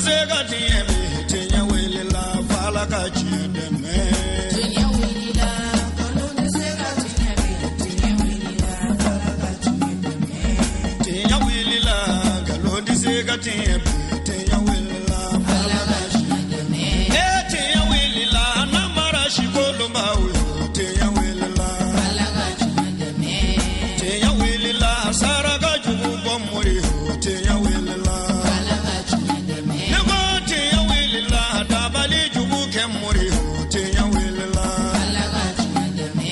se ka tiɲɛ bi, tiɲɛ wulila f'Ala ka tiɲɛ dɛmɛ. Tiɲɛ wulila, nkalon tɛ se ka tiɲɛ bi, tiɲɛ wulila f'Ala ka tiɲɛ dɛmɛ. Tiɲɛ wulila, nkalon tɛ se ka tiɲɛ bi, tiɲɛ wulila f'Ala ka tiɲɛ dɛmɛ. E tiɲɛ wulila, namara sikolonbaw yo, tiɲɛ wulila. Ala ka tiɲɛ dɛmɛ. Tiɲɛ wulila, saraka jugu bɔ mori yo, tiɲɛ wulila. Ala ka tiɲɛ dɛmɛ. Ne ko tiɲɛ wulila, dabali jugu kɛ mori yo, tiɲɛ wulila. Ala ka tiɲɛ dɛmɛ.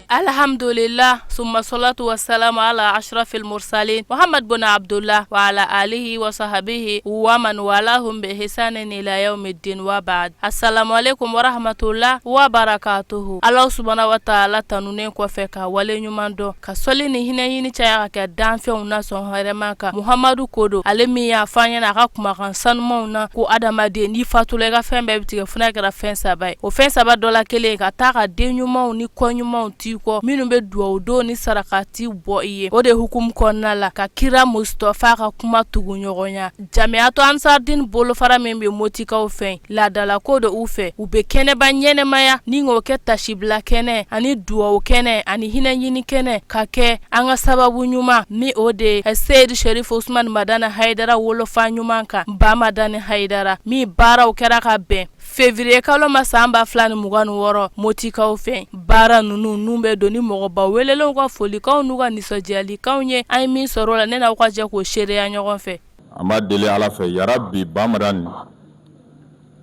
Alhamdulillah, summa salatu wassalamu ala ashrafil mursalin Muhammad bin Abdullah wa ala alihi wa sahbihi wa man walahum bi ihsanin ila yawmiddin wa ba'd. Assalamu alaikum wa rahmatullah wa barakatuhu. Ala subhanahu wa ta'ala tanunen kɔfɛ ka wale ɲuman dɔn ka sɔli ni hinɛ ɲini caya ka kɛ danfɛnw na sɔn hɛrɛma kan Muhamadu kodo, ale min y'a fɔ an ɲɛna a ka kumakan sanumanw na ko adamaden, n'i fatula, i ka fɛn bɛɛ bɛ tigɛ fo n'a kɛra fɛn saba ye. O fɛn saba dɔ la kelen, ka taa ka den ɲumanw ni kɔ ɲumanw t'i kɔ minnu bɛ duwawu don ni sarakati bɔ i ye. O de hukumu kɔnɔna la, ka kira Mustafa ka kuma tugu ɲɔgɔnya, Jamiyatu Ansardin bolofara min bɛ Motikaw fɛ, laadala ko do u fɛ, u bɛ kɛnɛba ɲɛnɛmaya ni k'o kɛ tasibila kɛnɛ ani duwawu kɛnɛ ani hinɛ ɲini kɛnɛ, ka kɛ an ka sababu ɲuman ni o de ye Seyidi Sherif Usman Madani Hayidara wolofa ɲuman kan, Ba Madani Hayidara, min baaraw kɛra ka bɛn février kalo ma san 2026 Motikaw fɛ. Baara ninnu n'u bɛ don ni mɔgɔba welelenw ka folikanw n'u ka nisɔndiyalikanw ye, an ye min sɔrɔ o la, ne n'aw ka jɛ k'o seereya ɲɔgɔn fɛ. An b'a deli Ala fɛ, yarabi, Bamadan,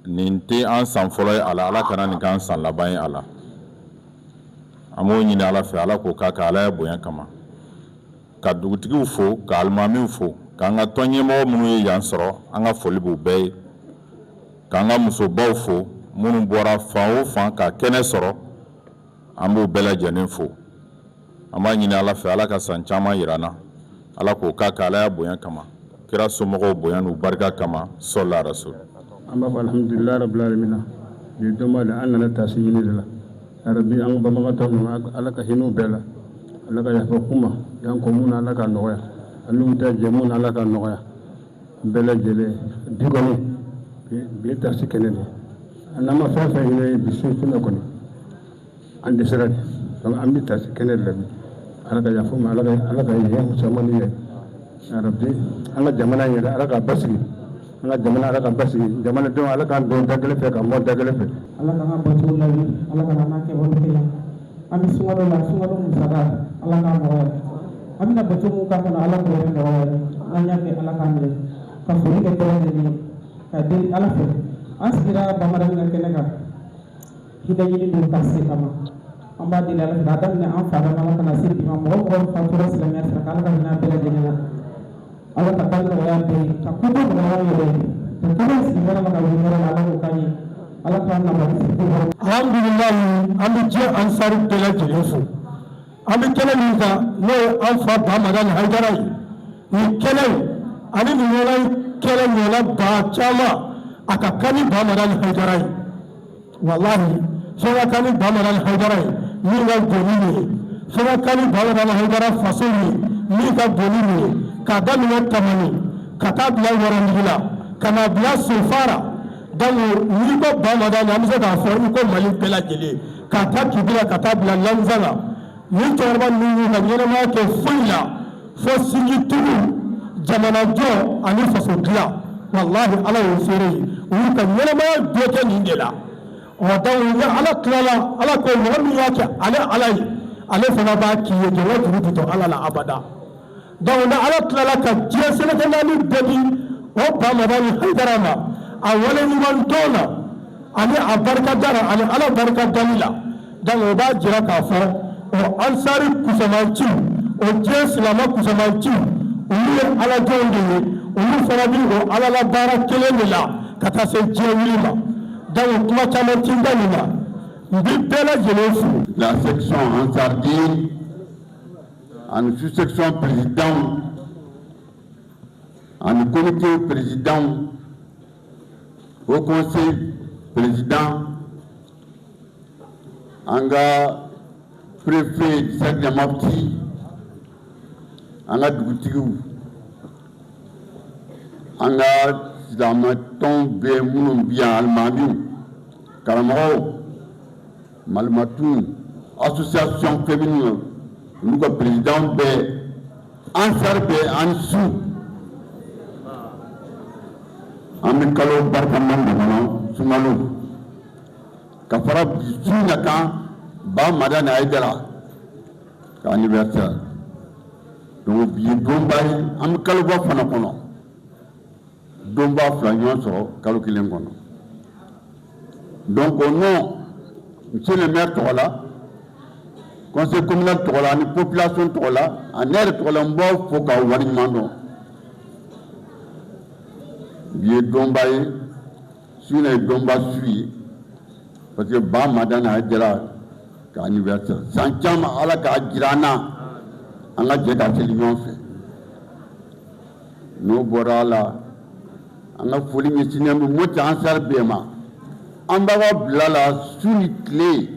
nin tɛ an san fɔlɔ ye a la, Ala kana nin k'an san laban ye a la. An b'o ɲini Ala fɛ, Ala k'o k'a kan Ala ya bonya kama. Ka dugutigiw fo, ka alimamiw fo, k'an ka tɔn ɲɛmɔgɔ minnu ye yan sɔrɔ, an ka foli b'u bɛɛ ye, k'an ka musobaw fo minnu bɔra fan o fan ka kɛnɛ sɔrɔ, an b'u bɛɛ lajɛlen fo. An b'a ɲini Ala fɛ, Ala ka san caman yira an na, Ala k'o k'a kan Ala ya bonya kama, kira somɔgɔw bonya n'u barika kama, sɔla rasul. An b'a fɔ alhamdulilayi rabbil alamina. Bi donba de, an nana tasi ɲini de la. Yarabi, an banbagatɔ ninnu, Ala ka hinɛ u bɛɛ la, Ala ka yafa k'u ma, y'an kɔ mun na, Ala ka nɔgɔya, an n'u ta jɛ mun na, Ala ka nɔgɔya bɛɛ lajɛlen. Bi kɔni, bi ye tasi kɛnɛ de ye. N'an ma fɛn fɛn ɲini bi su na kɔni, an dɛsɛra de. Donc an bɛ tasi kɛnɛ de la bi. Ala ka yafa ma, Ala ka ɲɛ caman ye. Yarabi, an ka jamana in yɛrɛ, Ala ka basigi, an ka jamana, Ala ka basigi jamanadenw, Ala k'an don da kelen fɛ ka bɔ da kelen fɛ. Ala k'an ka bato layi, Ala ka n'an kɛwale kɛ. An bɛ sunkalo la, sunkalo musaka, Ala k'a nɔgɔya. An bɛna bato mun k'a kɔnɔ, Ala k'o yɛrɛ nɔgɔya. N'an y'a kɛ, Ala k'a minɛ. Ka foli kɛ bɛɛ lajɛlen ye, ka deli Ala fɛ. An sigira Bamanan ka kɛnɛ kan, hinɛ ɲini don ka se a ma. An b'a deli Ala fɛ, k'a daminɛ an fa la ka na se bi ma, mɔgɔ mɔgɔ fatura silamɛya sira kan, Ala ka hinɛ a bɛɛ lajɛlen na. Ala ka taa nɔgɔya bɛɛ ye, ka kogo nɔgɔya an yɛrɛ ye, ka kɛnɛ sigi yɔrɔ la, ka wuli yɔrɔ la, Ala k'o k'an ye. Ala k'an na Mali sigi yɔrɔ. Alhamdulilayi, an bɛ diɲɛ ansari bɛɛ lajɛlen fo. An bɛ kɛnɛ min kan, n'o ye an fa Bamadani Hayidara ye, nin kɛnɛ in ani nin ɲɔgɔnna kɛnɛ ɲɔgɔnna ba caman, a ka kan ni Bamadani Hayidara ye. Walahi, fɛn ka kan ni Bamadani Hayidara ye min ka bon ni nin ye, fɛn ka kan ni Bamadani Hayidara faso ye min ka bon ni nin ye, k'a daminɛ Tamani ka taa bila Wɔrɔndugu la, ka na bila Sofara. Donc n'i ko Bamadani, an bɛ se k'a fɔ i ko Mali bɛɛ lajɛlen, k'a ta Kibila ka taa bila Lamizana. Nin cɛkɔrɔba ninnu y'u ka ɲɛnamaya kɛ foyi la fo sinjitugu, jamanajɔ ani faso dilan. Walahi, Ala y'o seere ye, u y'u ka ɲɛnamaya bɛɛ kɛ nin de la. Ɔ donc ni Ala tilala, Ala ko mɔgɔ min y'a kɛ ale Ala ye, ale fana b'a k'i ye. Jɔn juru tɛ to Ala la abada. Donc ni Ala tilala ka diɲɛ seleke naani bɛɛ di o Bamadani Hayidara ma, a wale ɲuman dɔn na ani a barika da la ani Ala barika dali la, donc o b'a jira k'a fɔ o ansari kusamanciw, o diɲɛ silamɛ kusamanciw, olu ye alajɔnw de ye. Olu fana bɛ o Ala la baara kelen de la ka taa se diɲɛ wuli ma. Donc kuma caman ti da nin na, n bɛ bɛɛ lajɛlen fo. La section Ansardine ani sous-section président ani comité président, haut conseil président, an ka préfet Sɛki Mopti, an ka dugutigiw, an ka silamɛ tɔn bɛɛ minnu bi yan, alimamiw, karamɔgɔw, malimatu, association féminine olu ka président bɛɛ, ansar bɛɛ, an su. An bɛ kalo barikaman de kɔnɔ, sunkalo, ka fara su na kan, Ba Madani Hayidara ka anniversaire. Donc bi ye donba ye, an bɛ kaloba fana kɔnɔ, donba fila ɲɔgɔn sɔrɔ kalo kelen kɔnɔ. Donc au nom, monsieur le maire tɔgɔ la, conseil communal tɔgɔ la, ani population tɔgɔ la, ani ne yɛrɛ tɔgɔ la, n b'aw fo k'aw waleɲuman dɔn. Bi ye donba ye, su in ye donba su ye, parce que Ba Madani Hayidara ka anniversaire. San caman Ala k'a jira an na, an ka jɛ ka seli ɲɔgɔn fɛ. N'o bɔra a la, an ka foli ɲɛsinnen bɛ Moti ansar bɛɛ ma. An b'aw bila la su ni tile,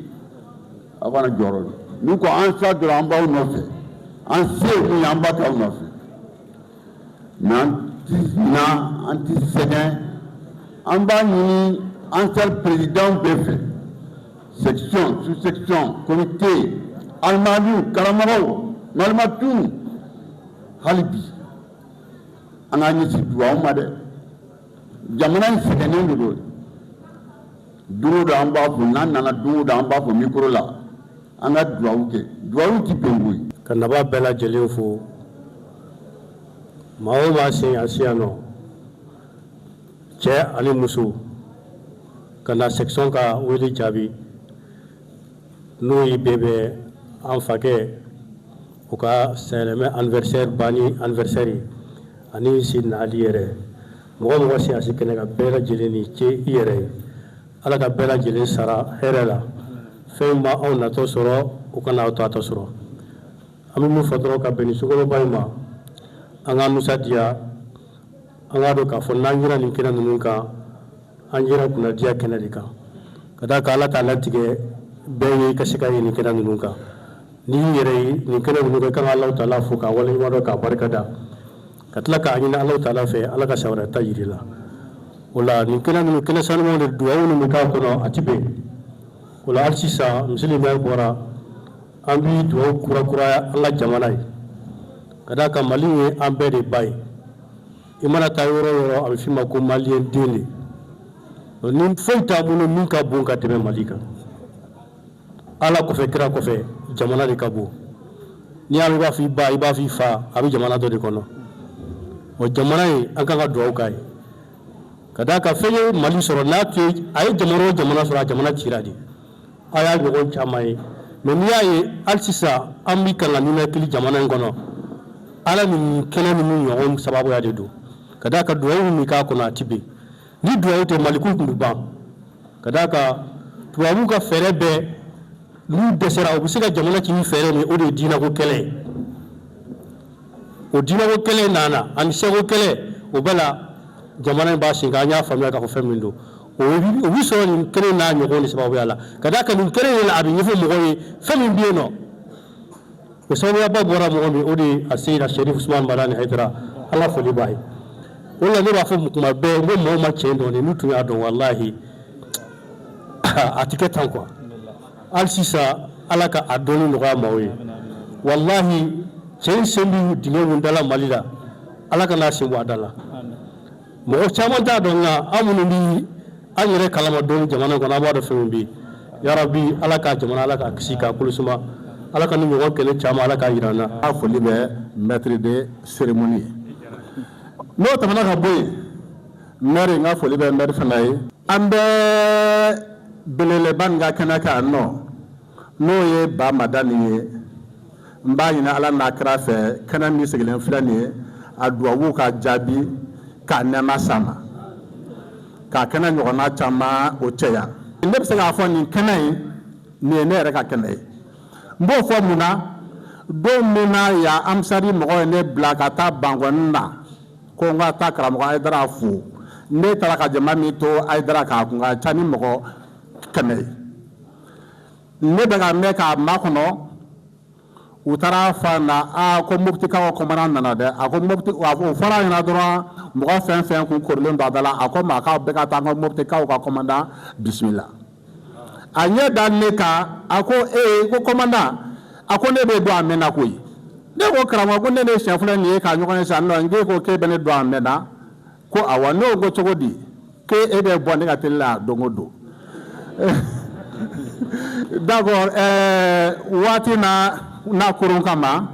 aw kana jɔrɔ. N'u ko ansar dɔrɔn, an b'aw nɔfɛ. An se ye mun ye, an b'a k'aw nɔfɛ. Mais an ti ɲina, an ti sɛgɛn. An b'a ɲini ansar président bɛɛ fɛ, section, sous section, comité, alimamiw, karamɔgɔw, malimatuw, hali bi an k'an ɲɛsin dugawu ma dɛ. Jamana in sɛgɛnnen de don. Don o don an b'a fɔ, n'an nana don o don an b'a fɔ micro la, an ka dugawu kɛ. Dugawu ti bɛn koyi. Ka naba bɛɛ lajɛlen fo, maa o maa sen yan si yan nɔ, cɛ ani muso, ka na section ka wele jaabi, n'o ye bɛɛ bɛ an fakɛ o ka sɛlɛmɛ anniversaire banni anniversaire ye, ani Sidina Ali yɛrɛ. Mɔgɔ mɔgɔ sen si kɛnɛ ka, bɛɛ lajɛlen ni ce i yɛrɛ ye. Ala ka bɛɛ lajɛlen sara hɛrɛ la. Fɛn ma aw natɔ sɔrɔ, u kana aw to a tɔ sɔrɔ. An bɛ mun fɔ dɔrɔn ka bɛn ni sunkaloba in ma, an ka nisɔndiya, an k'a dɔn k'a fɔ n'an yera nin kɛnɛ ninnu kan, an yera kunnadiya kɛnɛ de kan, ka d'a kan Ala t'a latigɛ bɛɛ ye ka se ka ye nin kɛnɛ ninnu kan. N'i y'i yɛrɛ ye nin kɛnɛ ninnu kan, i kan ka Alahu taala fo k'a waleɲuman dɔn, k'a barika da, ka tila k'a ɲini Alahu taala fɛ Ala ka san wɛrɛ ta jira i la. O la nin kɛnɛ ninnu, kɛnɛ sanumanw de, dugawu minnu bɛ k'a kɔnɔ, a ti bɛn o la. Hali sisan, monsieur le maire bɔra, an bɛ dugawu kurakuraya an ka jamana ye, ka d'a kan Mali ye an bɛɛ de ba ye. I mana taa yɔrɔ o yɔrɔ, a bɛ f'i ma ko maliyɛn den de. Ni foyi t'an bolo min ka bon ka tɛmɛ Mali kan, Ala kɔfɛ, kira kɔfɛ, jamana de ka bon. N'i y'a mɛn i b'a fɔ i ba, i b'a fɔ i fa, a bɛ jamana dɔ de kɔnɔ. O jamana in, an kan ka dugawu k'a ye, ka d'a kan fɛn ye Mali sɔrɔ n'a tun ye, a ye jamana o jamana sɔrɔ, a jamana cira de. A y'a ɲɔgɔn caman ye. Mais n'i y'a ye hali sisan an bɛ kan ka ninakili jamana in kɔnɔ, Ala ni kɛnɛ ninnu ɲɔgɔn sababuya de don, ka d'a kan dugawu min k'a kɔnɔ, a ti bɛn. Ni dugawu tɛ, Maliko tun bɛ ban, ka d'a kan tubabuw ka fɛɛrɛ bɛɛ, n'u dɛsɛra, u bɛ se ka jamana ci ni fɛɛrɛ min, o de ye diinɛko kɛlɛ ye. O diinɛko kɛlɛ nana ani seko kɛlɛ, o bɛɛ la jamana in b'a sen kan. An y'a faamuya k'a fɔ fɛn min don, o bɛ sɔrɔ nin kɛnɛ n'a ɲɔgɔn de sababuya la, ka d'a kan nin kɛnɛ in la, a bɛ ɲɛfɔ mɔgɔw ye fɛn min bɛ yen nɔ. O sababuyaba bɔra mɔgɔ min, o de ye a seyida Sherif Usman Madani Hayidara. Ala foli b'a ye. O la ne b'a fɔ kuma bɛɛ n ko mɔgɔw ma tiɲɛ dɔn, n'u tun y'a dɔn, walahi a tɛ kɛ tan quoi. Hali sisan, Ala ka a dɔnni nɔgɔya maaw ye. Walahi cɛ in sen bɛ dingɛ mun da la Mali la, Ala ka n'a sen bɔ a da la. Mɔgɔ caman t'a dɔn, nka an minnu bɛ an yɛrɛ kalama dɔɔni jamana kɔnɔ, an b'a dɔn fɛn min bɛ yen. Yarabi, Ala ka jamana, Ala k'a kisi k'a kolo suma. Ala ka ni ɲɔgɔn kɛlɛ caman, Ala k'a jira an na. A foli bɛ maître de cérémonie ye. N'o tɛmɛna ka bɔ yen, maire, n ka foli bɛ maire fana ye. An bɛ belebeleba nin ka kɛnɛ kan yan nɔ, n'o ye Ba Madani ye. N b'a ɲini Ala n'a kira fɛ, kɛnɛ min sigilen filɛ nin ye, a duwawu ka jaabi, k'a nɛɛma s'a ma, k'a kɛnɛ ɲɔgɔnna caman o cɛya. Ne bɛ se k'a fɔ nin kɛnɛ in, nin ye ne yɛrɛ ka kɛnɛ ye. N b'o fɔ mun na? Don min na yan ansari mɔgɔ ye ne bila ka taa Bankɔni na ko n ka taa karamɔgɔ Hayidara fo, ne taara ka jama min to Hayidara k'a kun ka ca ni mɔgɔ 100 ye. Ne bɛ ka mɛn k'a makɔnɔ, u taara fɔ a na, aa, ko Moptikaw ka commandant nana dɛ. A ko Mopti, o fɔra a ɲɛna dɔrɔn, Mɔgɔ fɛn fɛn kun korilen don a da la, a ko ma k'aw bɛɛ ka taa an ka Moptikaw ka commandant bisimila. A ɲɛ da ne kan, a ko ee, ko commandant, a ko ne b'e dɔn a mɛnna koyi. Ne ko karamɔgɔ, ko ne de siɲɛ fɔlɔ nin ye ka ɲɔgɔn ye sisan nɔ, n k'e ko k'e bɛ ne dɔn a mɛnna. Ko awa. Ne ko cogo di k'e bɛ bɔ ne ka télé la don o don? D'accord, waati na n'a koron kama,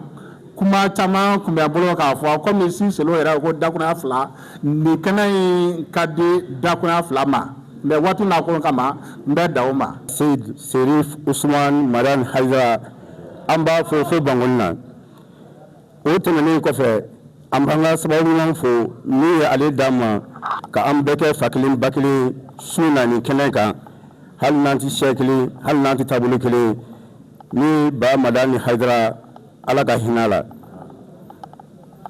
kuma caman tun bɛ n bolo k'a fɔ. Komi si selo yɛrɛ ko dakurunya fila, nin kɛnɛ in ka di dakurunya fila ma, mais waati n'a koron kama, n bɛ da o ma. Seyid Serif Usman Madani Hayidara, an b'a fo fo Bankoni na. O tɛmɛnen kɔfɛ, an b'an ka sababu ɲuman fo min ye ale d'an ma ka an bɛɛ kɛ fa kelen ba kelen su na nin kɛnɛ kan, hali n'an tɛ siya kelen, hali n'an tɛ taabolo kelen ni Ba Madani Hayidara, Ala ka hinɛ a la.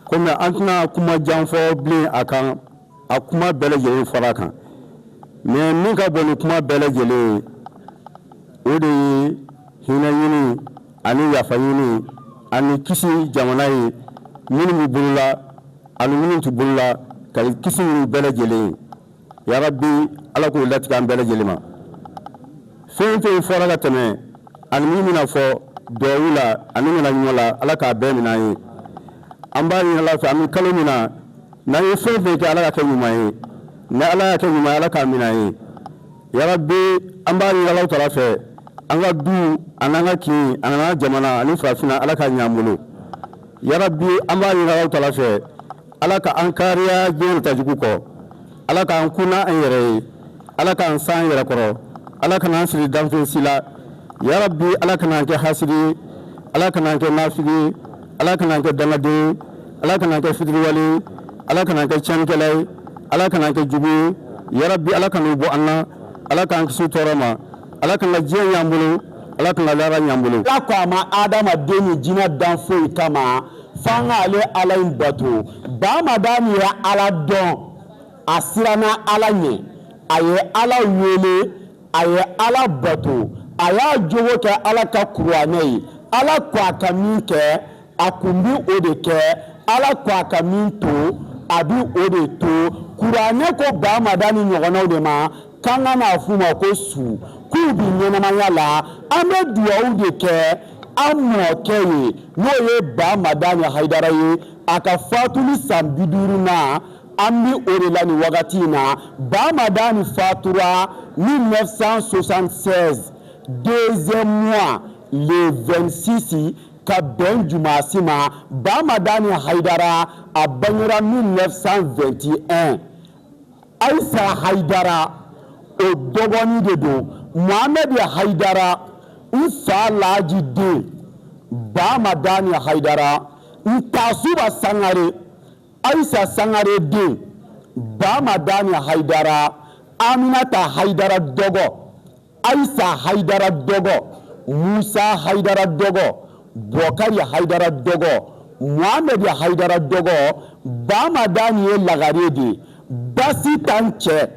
Komi an tɛna kuma jan fɔ bilen a kan, a kuma bɛɛ lajɛlen fɔra a kan, mais min ka bon ni kuma bɛɛ lajɛlen ye, o de ye hinɛ ɲini ani yafa ɲini ani kisi jamana ye, minnu bɛ bolo la ani minnu tɛ bolo la, ka kisi ɲini bɛɛ lajɛlen ye. Yarabi, Ala k'o latigɛ an bɛɛ lajɛlen ma. Fɛn fɛn fɔra ka tɛmɛ ani min bɛna fɔ duwawu la ani ŋana ɲuman la, Ala k'a bɛɛ minɛ an ye. An b'a ɲini Ala fɛ, an bɛ kalo min na, n'an ye fɛn fɛn kɛ, Ala ka kɛ ɲuman ye. Ni Ala y'a kɛ ɲuman ye, Ala k'a minɛ an ye. Yarabi, an b'a ɲini Alahu taala fɛ, an ka du ani an ka kin ani an ka jamana ani farafinna, Ala k'a ɲɛ an bolo. Yarabi, an b'a ɲini Alahu taala fɛ, Ala ka an kariya diɲɛ nata jugu kɔ. Ala k'an kunna an yɛrɛ ye, Ala k'an san yɛrɛ kɔrɔ, Ala kana an siri danfɛn si la. Yarabi, Ala kana an kɛ hasidi ye, Ala kana an kɛ nafigi ye, Ala kana an kɛ dangaden ye, Ala kana an kɛ fitiriwale ye, Ala kana an kɛ tiɲɛnikɛla ye, Ala kana an kɛ jugu ye. Yarabi, Ala kan'u bɔ an na, Ala k'an kisi tɔɔrɔ ma, Ala kana diɲɛ ɲ'an bolo, Ala kana lahara ɲ'an bolo. Ala ko a ma adamaden ni jinɛ dan foyi kama f'an k'ale Ala in bato. Bamadani ye Ala dɔn, a siranna Ala ɲɛ, a ye Ala wele, a ye Ala bato, a y'a jogo kɛ Ala ka kuranɛ ye. Ala ko a ka min kɛ, a kun bi o de kɛ. Ala ko a ka min to, a bi o de to. Kuranɛ ko Bamadani ɲɔgɔnnaw de ma k'an ka n'a f'u ma ko su, k'u bi ɲɛnamaya la. An bɛ duwawu de kɛ an mɔkɛ ye, n'o ye Bamadani Hayidara ye, a ka fatuli san 50 na, an bi o de la nin wagati in na. Bamadani fatura 1976, deuxième mois, le 26, ka bɛn jumasi ma. Bamadani Hayidara, a bangera 1921. Ayisa Hayidara, o dɔgɔnin de don. Mohamɛdi Hayidara, n fa Laji den Bamadani Hayidara, n tasuba Sangare, Ayisa Sangare den Bamadani Hayidara, Aminata Hayidara dɔgɔ, Ayisa Hayidara dɔgɔ, Musa Hayidara dɔgɔ, Bɔkari Hayidara dɔgɔ, Mohamɛdi Hayidara dɔgɔ. Bamadani ye lagare de ye. Basitan cɛ,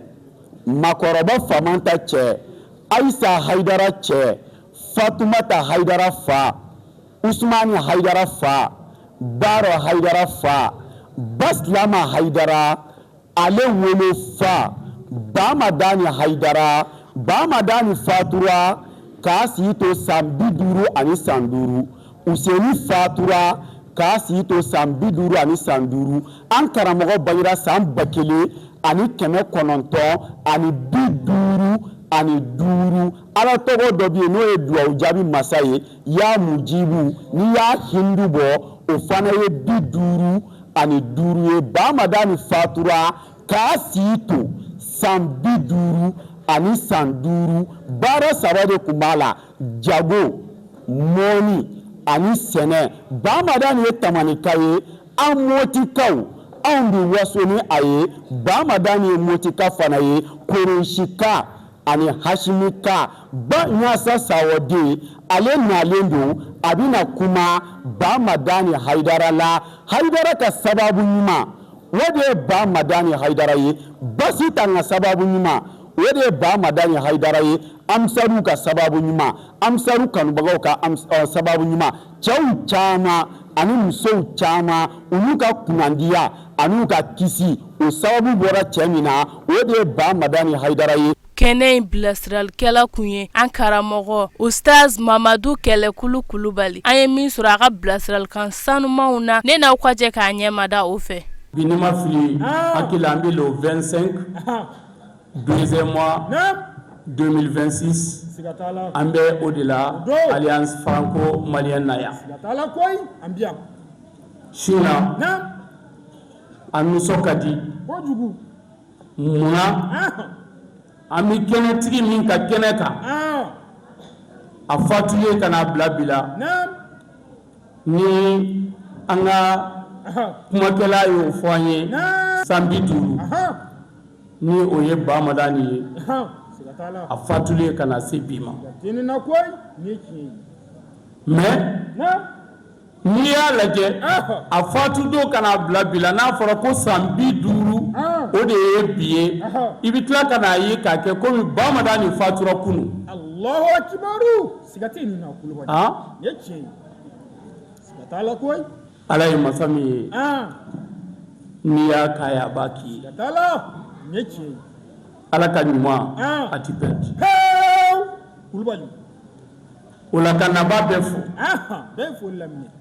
makɔrɔba Famanta cɛ, Ayisa Hayidara cɛ, Fatumata Hayidara fa, Usumani Hayidara fa, Baarɔ Hayidara fa, Basilama Hayidara ale wolofa Bamadani Hayidara. Bamadani fatura k'a si to san 50 ani san 5. Useni fatura k'a si to san 50 ani san 5. An karamɔgɔ bangera san 1955. Ala tɔgɔ dɔ bɛ yen, n'o ye duwawu jaabi masa ye, yaa mujibu. N'i y'a hindu bɔ, o fana ye 55 ye. Bamadani fatura k'a si to san 50 ani san 5. Baara saba de tun b'a la: jago, mɔni ani sɛnɛ. Bamadani ye tamanika ye. An motikaw, anw bɛ waso ni a ye. Bamadani ye motika fana ye, koronsika ani hasimika. Ba ɲasa sawɔden, ale nalen don, a bɛna kuma Bamadani Hayidara la. Hayidara ka sababu ɲuman, o de ye Bamadani Hayidara ye. Basitan ka sababu ɲuman, o de ye Bamadani Hayidara ye. Ansaru ka sababu ɲuman, Ansaru kanubagaw ka sababu ɲuman, cɛw caman ani musow caman, olu ka kunnandiya an'u ka kisi, O sababu bɔra cɛ min na, o de ye Ba Madani Hayidara ye. Kɛnɛ in bilasiralikɛla kun ye an karamɔgɔ Ustaz Mamadu Kɛlɛkulu Kulubali. An ye min sɔrɔ a ka bilasiralikan sanumanw na, ne n'aw ka jɛ k'a ɲɛmada o fɛ. Bi ni n ma fili hakili la, an bɛ le 25 deuxième mois 2026, an bɛ o de la Alliance franco malienne na yan. Su in na, an nisɔn ka di. Munna an bɛ kɛnɛtigi min ka kɛnɛ kan, a fatulen ka n'a bila bi la, ni an ka kumakɛla y'o fɔ an ye, san 50 ni o ye Ba Madani ye, a fatulen ka na se bi ma. Mais n'i y'a lajɛ, a fatu don ka n'a bila bi la, n'a fɔra ko san 50 o de ye bi ye, i bɛ tila ka n'a ye k'a kɛ komi Ba Madani fatura kunun. Ala ye masa min ye, n'i y'a k'a ye, a b'a k'i ye. Ala ka ɲuman a ti perdre. O la ka nabaa bɛɛ fo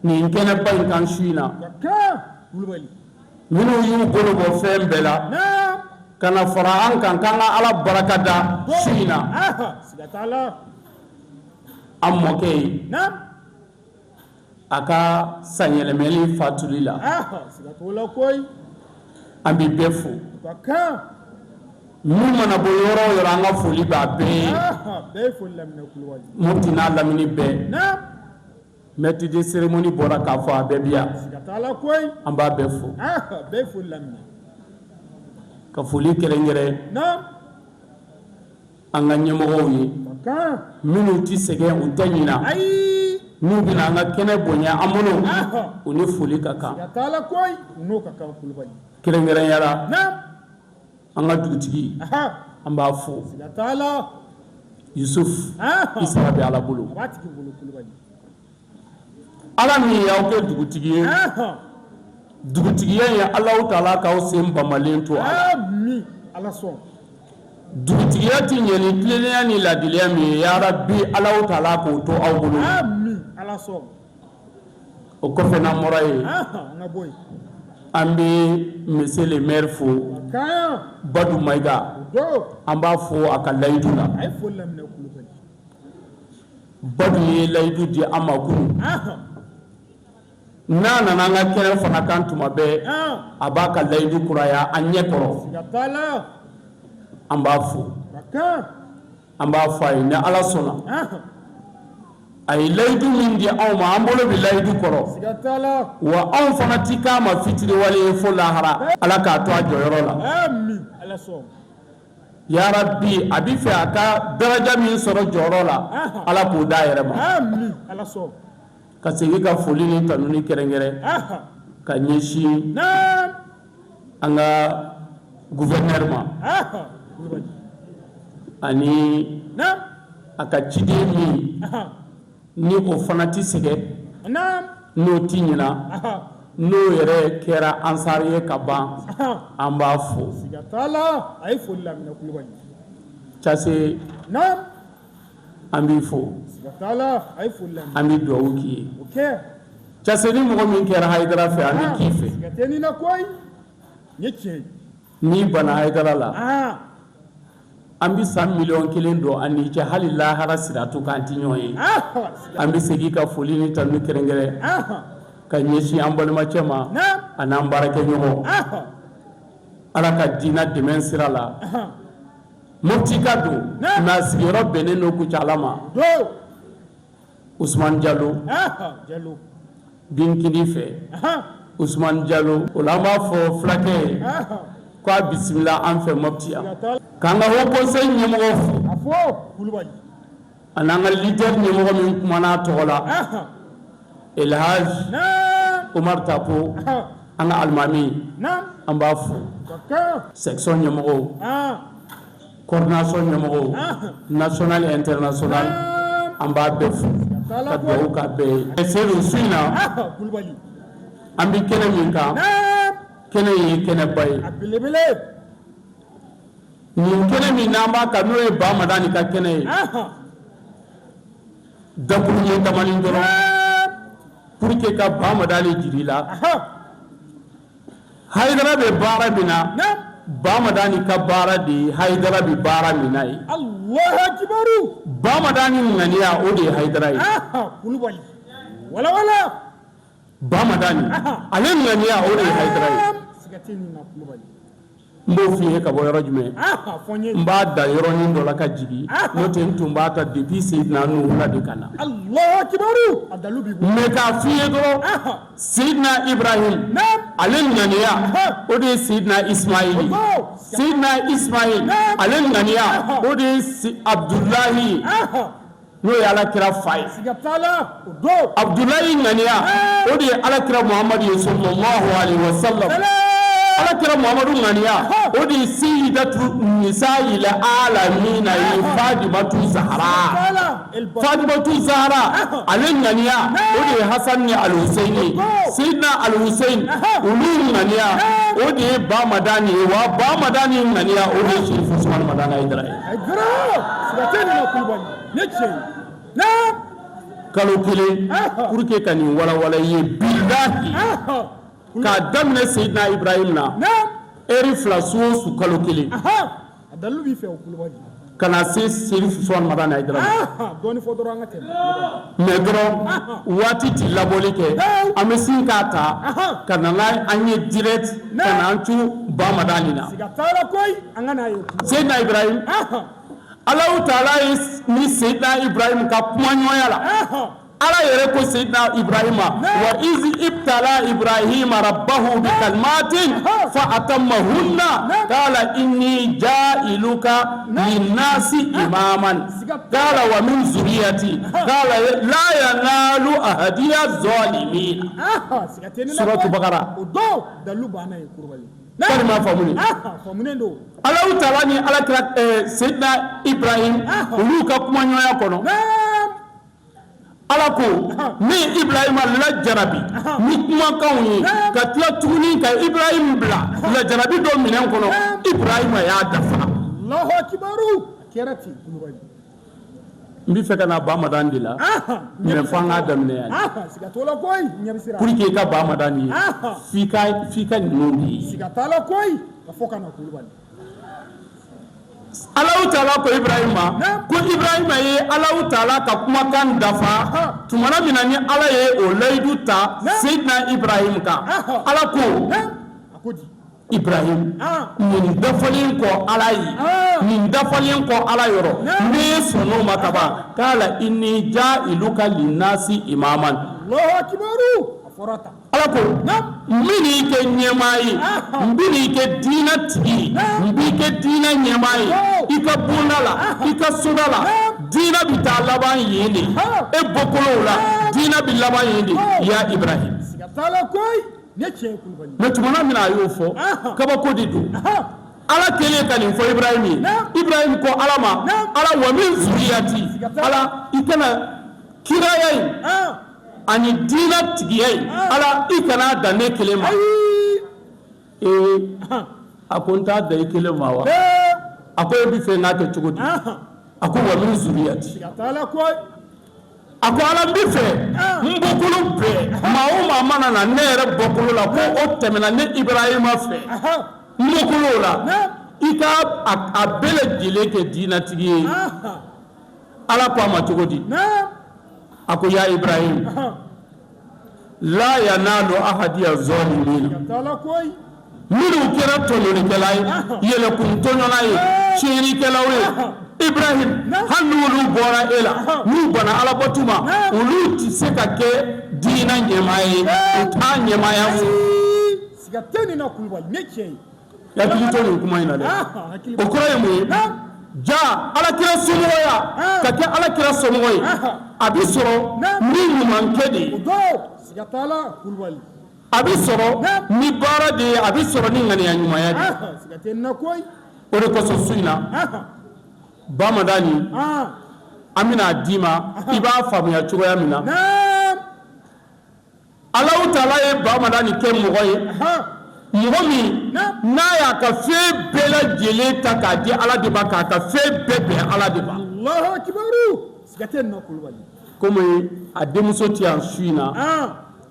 nin kɛnɛba in kan su in na, minnu y'u bolo bɔ fɛn bɛɛ la ka na fara an kan k'an ka Ala barika da su in na. An mɔkɛ ye a ka sanyɛlɛmɛli fatuli la, an bɛ bɛɛ fo. Minnu mana bɔ yɔrɔ o yɔrɔ, an ka foli b'a bɛɛ ye. Mopti n'a lamini bɛɛ, maître de cérémonie bɔra k'a fɔ a bɛɛ bi yan, an b'a bɛɛ fo ka foli kɛrɛnkɛrɛn an ka ɲɛmɔgɔw ye minnu tɛ sɛgɛn, u tɛ ɲina, n'u bɛna an ka kɛnɛ bonya an bolo, u ni foli ka kan. Kɛrɛnkɛrɛnya la, an ka dugutigi, an b'a fo, Yusuf, i sara bɛ Ala bolo. Ala min y'aw kɛ dugutigi ye, dugutigiya ye Alahu taala k'aw sen bamalen to a la. Dugutigiya tɛ ɲɛ ni tilennenya ni laadiliya min ye, yarabi Alahu taala k'o to aw bolo. O kɔfɛ, n'an bɔra yen, an bɛ monsieur le maire fo, Badu Mayiga, an b'a fo a ka layidu la. Badu ye layidu di an ma kunun, n'a nana an ka kɛnɛ fana kan tuma bɛɛ, a b'a ka layidu kuraya an ɲɛ kɔrɔ. An b'a fo, an b'a fɔ a ye, ni Ala sɔnna, a ye layidu min di anw ma, an bolo bɛ layidu kɔrɔ, wa anw fana ti k'a ma fitiriwale ye fo lahara. Ala k'a to a jɔyɔrɔ la. Yarabi, a bɛ fɛ a ka daraja min sɔrɔ jɔyɔrɔ la, Ala k'o d'a yɛrɛ ma. Ka segin ka foli ni tanuni kɛrɛnkɛrɛn ka ɲɛsin an ka gouverneur ma ani a ka ciden min ni o fana tɛ sɛgɛn, n'o tɛ ɲina, n'o yɛrɛ kɛra ansari ye ka ban, an b'a fo. Case, an b'i fo, an bɛ dugawu k'i ye. Case, ni mɔgɔ min kɛra Hayidara fɛ, an bɛ k'i fɛ. N'i banna Hayidara la, an bɛ san 1 miliyɔn don an n'i cɛ, hali lahara siratu kan an tɛ ɲɔgɔn ye. An bɛ segin ka foli ni tanu kɛrɛnkɛrɛn ka ɲɛsin an balimacɛ ma a n'an baarakɛɲɔgɔn, Ala ka diinɛ dɛmɛ sira la. Moptika don, mais a sigiyɔrɔ bɛnnen don Kucala ma. Usumani Jalo Binkini fɛ, Usumani Jalo, o la an b'a fɔ fulakɛ ye ko a bisimila an fɛ Mopti yan. K'an ka haut conseil ɲɛmɔgɔw fo ani an ka leader ɲɛmɔgɔ min kumana a tɔgɔ la, El Hadj Omar Tapo, an ka alimami, an b'a fo, section ɲɛmɔgɔw, coordination ɲɛmɔgɔw, national et international, an b'a bɛɛ fo ka dugawu k'a bɛɛ ye. Seydou, su in na, an bɛ kɛnɛ min kan, Kɛnɛ in ye kɛnɛba ye. A belebele. Nin kɛnɛ min n'an b'a kan, n'o ye Ba Madani ka kɛnɛ ye, dakuru ɲɛ damanin dɔrɔn pour que ka Ba Madani jira i la. Hayidara bɛ baara min na, Ba Madani ka baara de ye Hayidara bɛ baara min na ye. Alahu akibaru. Ba Madani ŋaniya, o de ye Hayidara ye. Kulubali wala wala. Ba Madani, ale ŋaniya, o de ye Hayidara ye. Siga tɛ nin na, Kulubali. N b'o f'i ye ka bɔ yɔrɔ jumɛn? Fɔ n ye. N b'a da yɔrɔnin dɔ la ka jigin, n'o tɛ n tun b'a ta depuis Seyidina Nuhu la de ka na. Alahu akibaru, a dalu b'i bolo. Mais k'a f'i ye dɔrɔn, Seyidina Ibrahim, ale ŋaniya, o de ye Seyidina Ismaïl ye. Seyidina Ismaïl, ale ŋaniya, o de ye Abudulayi ye, n'o ye Ala kira fa ye. Siga t'a la, o don. Abudulayi ŋaniya, o de ye Ala kira Muhamadu ye, sallallahu alaihi wa sallam. Ala kira Muhamadu ŋaniya, o de ye seyidatu nisayil alamina ye, Fadimatu Zahara. Fadimatu Zahara, ale ŋaniya, o de ye Hasan ni Alhuseini ye. Seyidina Alhusein, olu ŋaniya, o de ye Ba Madani ye. Wa Ba Madani ŋaniya, o de ye Serifu Usumani Madani Hayidara ye. Hayidara, siga tɛ nin na, Kulubali, ne tiɲɛ ye. Naam. Kalo kelen pour que ka nin walawala i ye, bilahi, k'a daminɛ Seyidina Ibrahim na, heure 2 su o su, kalo kelen, A dalilu b'i fɛ o, Kulubali. Ka na se Serifu Usumani Madani Hayidara ma. Dɔɔni fɔ dɔrɔn, an ka tɛmɛ. Mais dɔrɔn waati ti labɔli kɛ, an bɛ sin k'a ta ka na n'a an ye direct ka na an cu Ba Madani na. Siga t'a la koyi, an ka n'a ye. Seyidina Ibrahim, Alahu taala ye ni Seyidina Ibrahim ka kumaɲɔgɔnya la, Ala yɛrɛ ko Seyidina Ibrahima: wa izi ibtala Ibrahima rabbahu bi kalimatin fa atammahunna qala inni ja'iluka linnasi imaman qala wa min zuriyati qala la yanalu ahadiya zalimina. Suratu Bakara. O don dalilu banna ye, Kulubali. Kɔni m'a faamu de. Faamunen don. Alahu taala ni Ala kira Seyidina Ibrahim, olu ka kumaɲɔgɔnya kɔnɔ, Ala ko ne ye Ibrahima lajarabi ni kumakanw ye, ka tila tuguni ka Ibrahim bila lajarabi dɔ minɛn kɔnɔ, Ibrahima y'a dafa. Alahu akibaru, a kɛra ten, Kulubali. N bɛ fɛ ka na Ba Madani de la, mais fo an k'a daminɛ yan. Siga t'o la koyi, ɲɛ bɛ siran. Pour que i ka Ba Madani ye, f'i ka ninnu de ye. Siga t'a la koyi, ka fɔ ka na, Kulubali. Alahu taala ko Ibrahim ma ko Ibrahima ye Alahu taala ka kumakan dafa tumana min na ni Ala ye o layidu ta Seyidina Ibrahim kan, Ala ko Ibrahim, nin dafalen kɔ Ala ye, nin dafalen kɔ Ala yɔrɔ, ne sɔnn'o ma kaban, kala inni ja'iluka linnasi imaman. Alahu akibaru, a fɔra tan. Ala ko n bɛn'i kɛ ɲɛmaa ye, n bɛn'i kɛ diinɛ tigi ye, n b'i kɛ diinɛ ɲɛmaa ye i ka bonda la, i ka soda la. Diinɛ bɛ taa laban yen de, e bɔkolow la, diinɛ bɛ laban yen de, ya Ibrahim. Mais tumana min na a y'o fɔ, kabako de don. Ala kɛlen ka nin fɔ Ibrahim ye, Ibrahim ko Ala ma: Ala, wa min zuriyati, Ala, i kana kiraya in ani diinɛ tigiya in, Ala, i kana dan ne kelen ma. Ee, a ko n t'a dan i kelen ma wa? A ko e bɛ fɛ n k'a kɛ cogo di? A ko wa min zuriyati. A ko Ala, n bɛ fɛ n bɔkolo bɛɛ, maa o maa mana na ne yɛrɛ bɔkolo la ko o tɛmɛna ne Ibrahima fɛ n bɔkolo la, i ka a bɛɛ lajɛlen kɛ diinɛtigi ye. Ala ko a ma cogo di? A ko ya Ibrahim, la yanalu ahadiya zalimina. Minnu kɛra tɔɲɔlikɛla ye, yɛlɛkun tɔɲɔla ye, tiɲɛnikɛlaw ye, Ibrahim, hali n'olu bɔra e la, n'u banna Alabatu ma, olu tɛ se ka kɛ diinɛ ɲɛmaa ye, u t'a ɲɛmaaya sɔrɔ. Siga tɛ nin na, Kulubali, ne cɛ ye. I hakili to nin kuma in na dɛ. O kɔrɔ ye mun ye? Ja Ala kira somɔgɔya, ka kɛ Ala kira somɔgɔ ye, a bɛ sɔrɔ ni ɲumankɛ de ye, a bɛ sɔrɔ ni baara de ye, a bɛ sɔrɔ ni ŋaniya ɲumanya de ye. O de kosɔn su in na, Bamadani, an bɛna a d'i ma, i b'a faamuya cogoya min na. Alahu taala ye Bamadani kɛ mɔgɔ ye. Mɔgɔ min n'a y'a ka fɛn bɛɛ lajɛlen ta k'a di Ala de ma, k'a ka fɛn bɛɛ bɛn Ala de ma. Alahu akibaru, siga tɛ nin na Kulubali. Komi a denmuso tɛ yan su in na,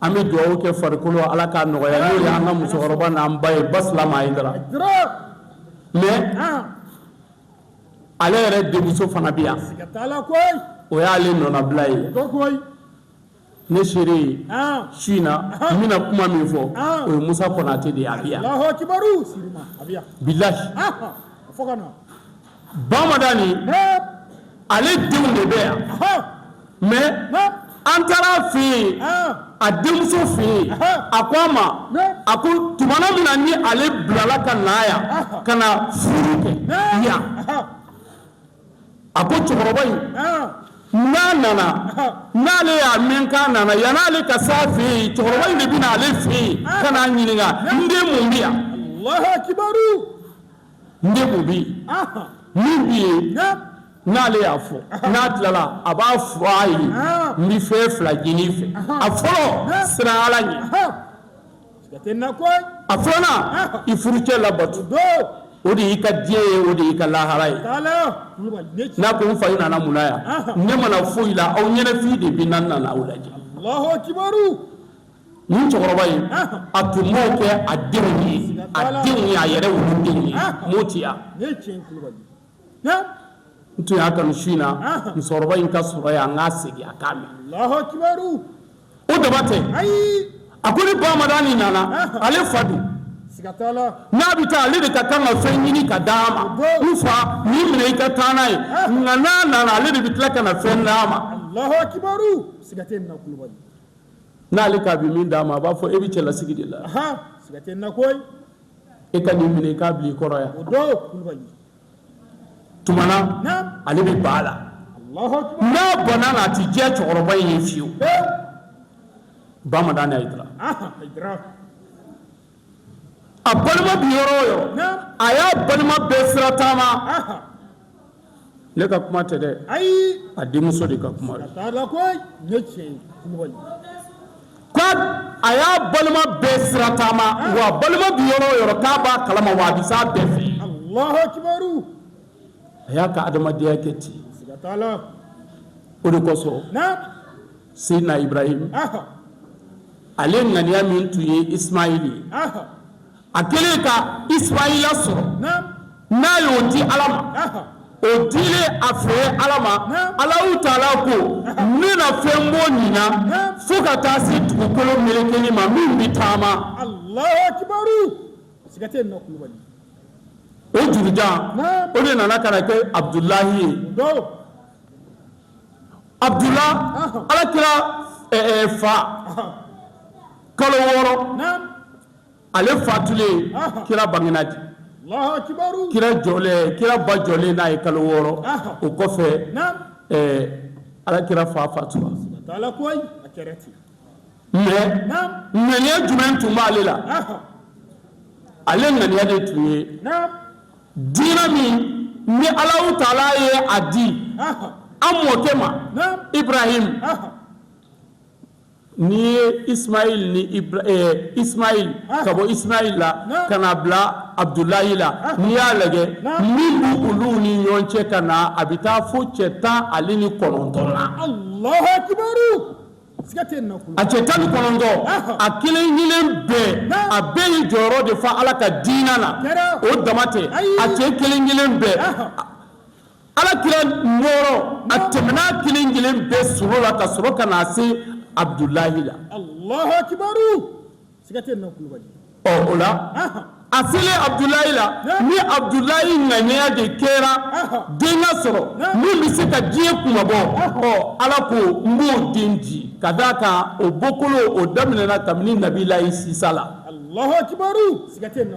an bɛ dugawu kɛ farikolo Ala k'a nɔgɔya, n'o ye an ka musokɔrɔba n'an ba ye Basilama Hayidara. Mais ale yɛrɛ denmuso fana bɛ yan, o y'ale nɔnabila ye. Ne seere ye su in na, n bɛna kuma min fɔ, o ye Musa Konate de ye, a bɛ yan bilahi. Bamadani ale denw de bɛ yan, mais an taara a fɛ yen, a denmuso fɛ yen, a ko a ma, a ko tumana min na ni ale bilala ka na yan ka na furu kɛ yan, a ko cɛkɔrɔba in n'a nana, n'ale y'a mɛn k'a nana, yan'ale ka s'a fɛ yen, cɛkɔrɔba in de bɛ na ale fɛ yen ka n'a ɲininka, n den mun bɛ yan? Alahu akibaru. N den mun bɛ yen? Min bɛ yen, n'ale y'a fɔ, n'a tilala, a b'a fɔ a ye, n bɛ fɛn fila ɲini i fɛ. A fɔlɔ, siran Ala ɲɛ. A filanan, i furucɛ labato, o de y'i ka diɲɛ ye, o de y'i ka lahara ye. N'a ko n fa, i nana mun na yan? Ne ma na foyi la, aw ɲɛnafin de bɛ n na, n nana aw lajɛ. Nin cɛkɔrɔba in, a tun b'o kɛ a denw ye, a denw ye, a yɛrɛ wolodenw ye. Moti yan, n tun y'a kanu su in na musokɔrɔba in ka sɔrɔ yan, an k'a segin a k'a mɛn. O dama tɛ, a ko ni Bamadani nana, ale fa dun, n'a bɛ taa, ale de ka kan ka fɛn ɲini ka d'a ma, n fa nin minɛ i ka taa n'a ye, nka n'a nana, ale de bɛ tila ka na fɛn d'a ma. N'ale k'a bɛ min d'a ma, a b'a fɔ e bɛ cɛlasigi de la, e ka nin minɛ i k'a bila i kɔrɔ yan. Tuma na ale bɛ ban a la, n'a banna la, a tɛ diya cɛkɔrɔba in ye fiyewu. Bamadani Hayidara, a balima bɛ yɔrɔ o yɔrɔ, a y'a balima bɛɛ sira taama. Ne ka kuma tɛ dɛ, a denmuso de ka kuma don. Ko a y'a balima bɛɛ sira taama, wa balima bɛ yɔrɔ o yɔrɔ, k'a b'a kalama, wa a bɛ s'a bɛɛ fɛ. A y'a ka adamadenya kɛ ten. O de kosɔn Seyidina Ibrahim, ale ŋaniya min tun ye Ismaïl ye, a kɛlen ka Ismaïla sɔrɔ, n'a y'o di Ala ma, o dilen a fɛ Ala ma, Alahu taala ko ne na fɛn bɔ nin na fo ka taa se dugukolo melekeli ma min bɛ taama. O jurujan, o de nana ka na kɛ Abudulahi ye. Abdula, Ala kira fa kalo 6, ale fatulen, kira bangena di. Kira jɔlen, kira ba jɔlen n'a ye kalo 6, o kɔfɛ Ala kira fa fatura. Mais ŋaniya jumɛn tun b'ale la? Ale ŋaniya de tun ye diinɛ min ni Alahu taala ye a di an mɔkɛ ma Ibrahim, n'i ye Ismail ni Ismail, ka bɔ Ismail la ka na bila Abudulayi la, n'i y'a lajɛ min b'u olu ni ɲɔgɔn cɛ ka na, a bɛ taa fo cɛ 19 na. A cɛ 19, a kelen kelen bɛɛ, a bɛɛ ye jɔyɔrɔ de fa Ala ka diinɛ na. O dama tɛ, a cɛ kelen kelen bɛɛ, Ala kira nɔɔrɔ a tɛmɛna kelen kelen bɛɛ sɔrɔ la ka sɔrɔ ka na se Abudulayi la. Ɔ o la, a selen Abudulayi la, ni Abudulayi ŋaniya de kɛra den ka sɔrɔ min bɛ se ka diɲɛ kunmabɔ, ɔ Ala ko n b'o den di, ka d'a kan o bɔkolo o daminɛna kabini Nabilayi Sisa la,